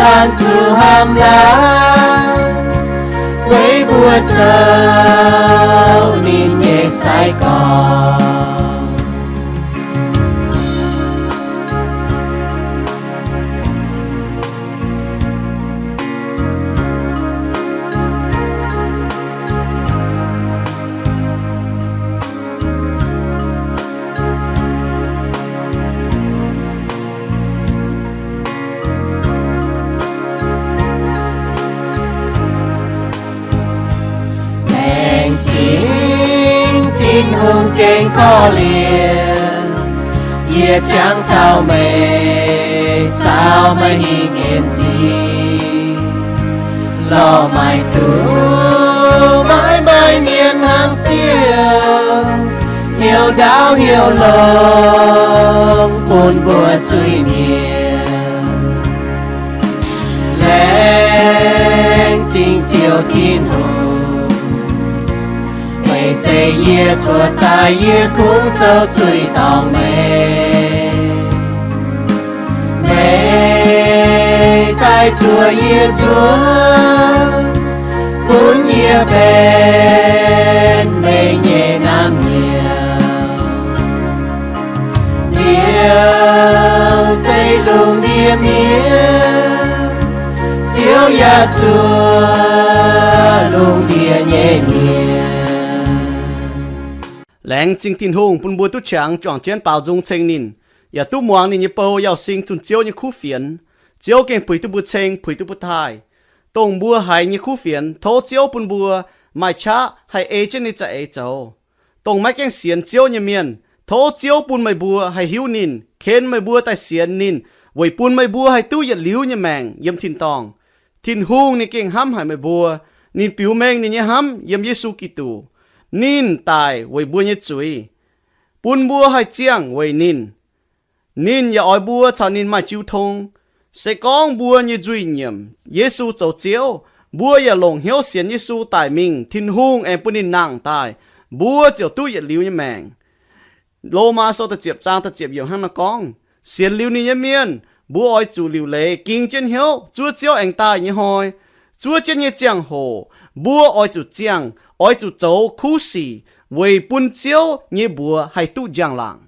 laanh zuqc hnamv laanh, weic mbuo zoux ninh nyei sai-gorx. Laengz zingh Tin-Hungh gengh korv-lienh, yie jangx taux meih saau maaih hingh en ziqc. Lorh maaic duqv maiv maaih mienh hnangv Ziouv, hnyouv ndaauv hnyouv longx bun mbuo zuiz-mienh. Laengz zingh Ziouv Tin-Hungh, meih zeix yie cuotv daaih, yie kungx zoux zuiz dorngc meih. Meih daaih zuoqc yie nzuonx, bun yie benx meih nyei naamh nyouz. Ziouv zeiv lungh ndiev mienh, Ziouv yaac zuoqc lungh ndiev nyei mienh. Laengz zingh Tin-Hungh bun mbuo duqv qangx juangc jienv baaux nzung ceng ninh, yaac duqv muangx ninh nyei bou yauh sing zunh Ziouv nyei kuv fienx. Ziouv gengh puix duqv mbuo ceng, puix duqv mbuo taaih. Dongh mbuo haiz nyei kuv fienx, tov Ziouv bun mbuo maaih qaqv haih ei jienv ninh za'eix zoux. Dongh maiv gaengh sienx Ziouv nyei mienh, tov Ziouv bun meih mbuo haih hiuv ninh, ken meih mbuo daaih sienx ninh, weic bun meih mbuo haih duqv yietc liuz nyei maengc yiem tin-dorngh. Tin-Hungh ninh gengh hnamv haic meih mbuo. Ninh biux mengh ninh nyei hnamv yiem Yesu Giduc. Ninh daic weic mbuo nyei zuiz, bun mbuo haih ziangh weic ninh. Ninh yaac oix mbuo caux ninh maaih jiu tong. Se gorngv mbuo nyei nzuih nyiemc Yesu zoux Ziouv, mbuo yaac longc hnyouv sienx Yesu daic mingh, Tin-Hungh aengx bun ninh nangc daaih, mbuo ziouc duqv yietc liuz nyei maengc. Lomaa Sou da'ziepc zaang da'ziepc yiemc hnangv naaiv gorngv, sienx liuz ninh nyei mienh, mbuo oix zuqc liuc leiz ging jienv hnyouv zuov Ziouv aengx daaih nyei hnoi. Zuov jienv nyei ziangh hoc mbuo oix zuqc ziangh, oix zuqc zoux kuv sic weic bun Ziouv nyei mbuox haih duqv njang-laangc.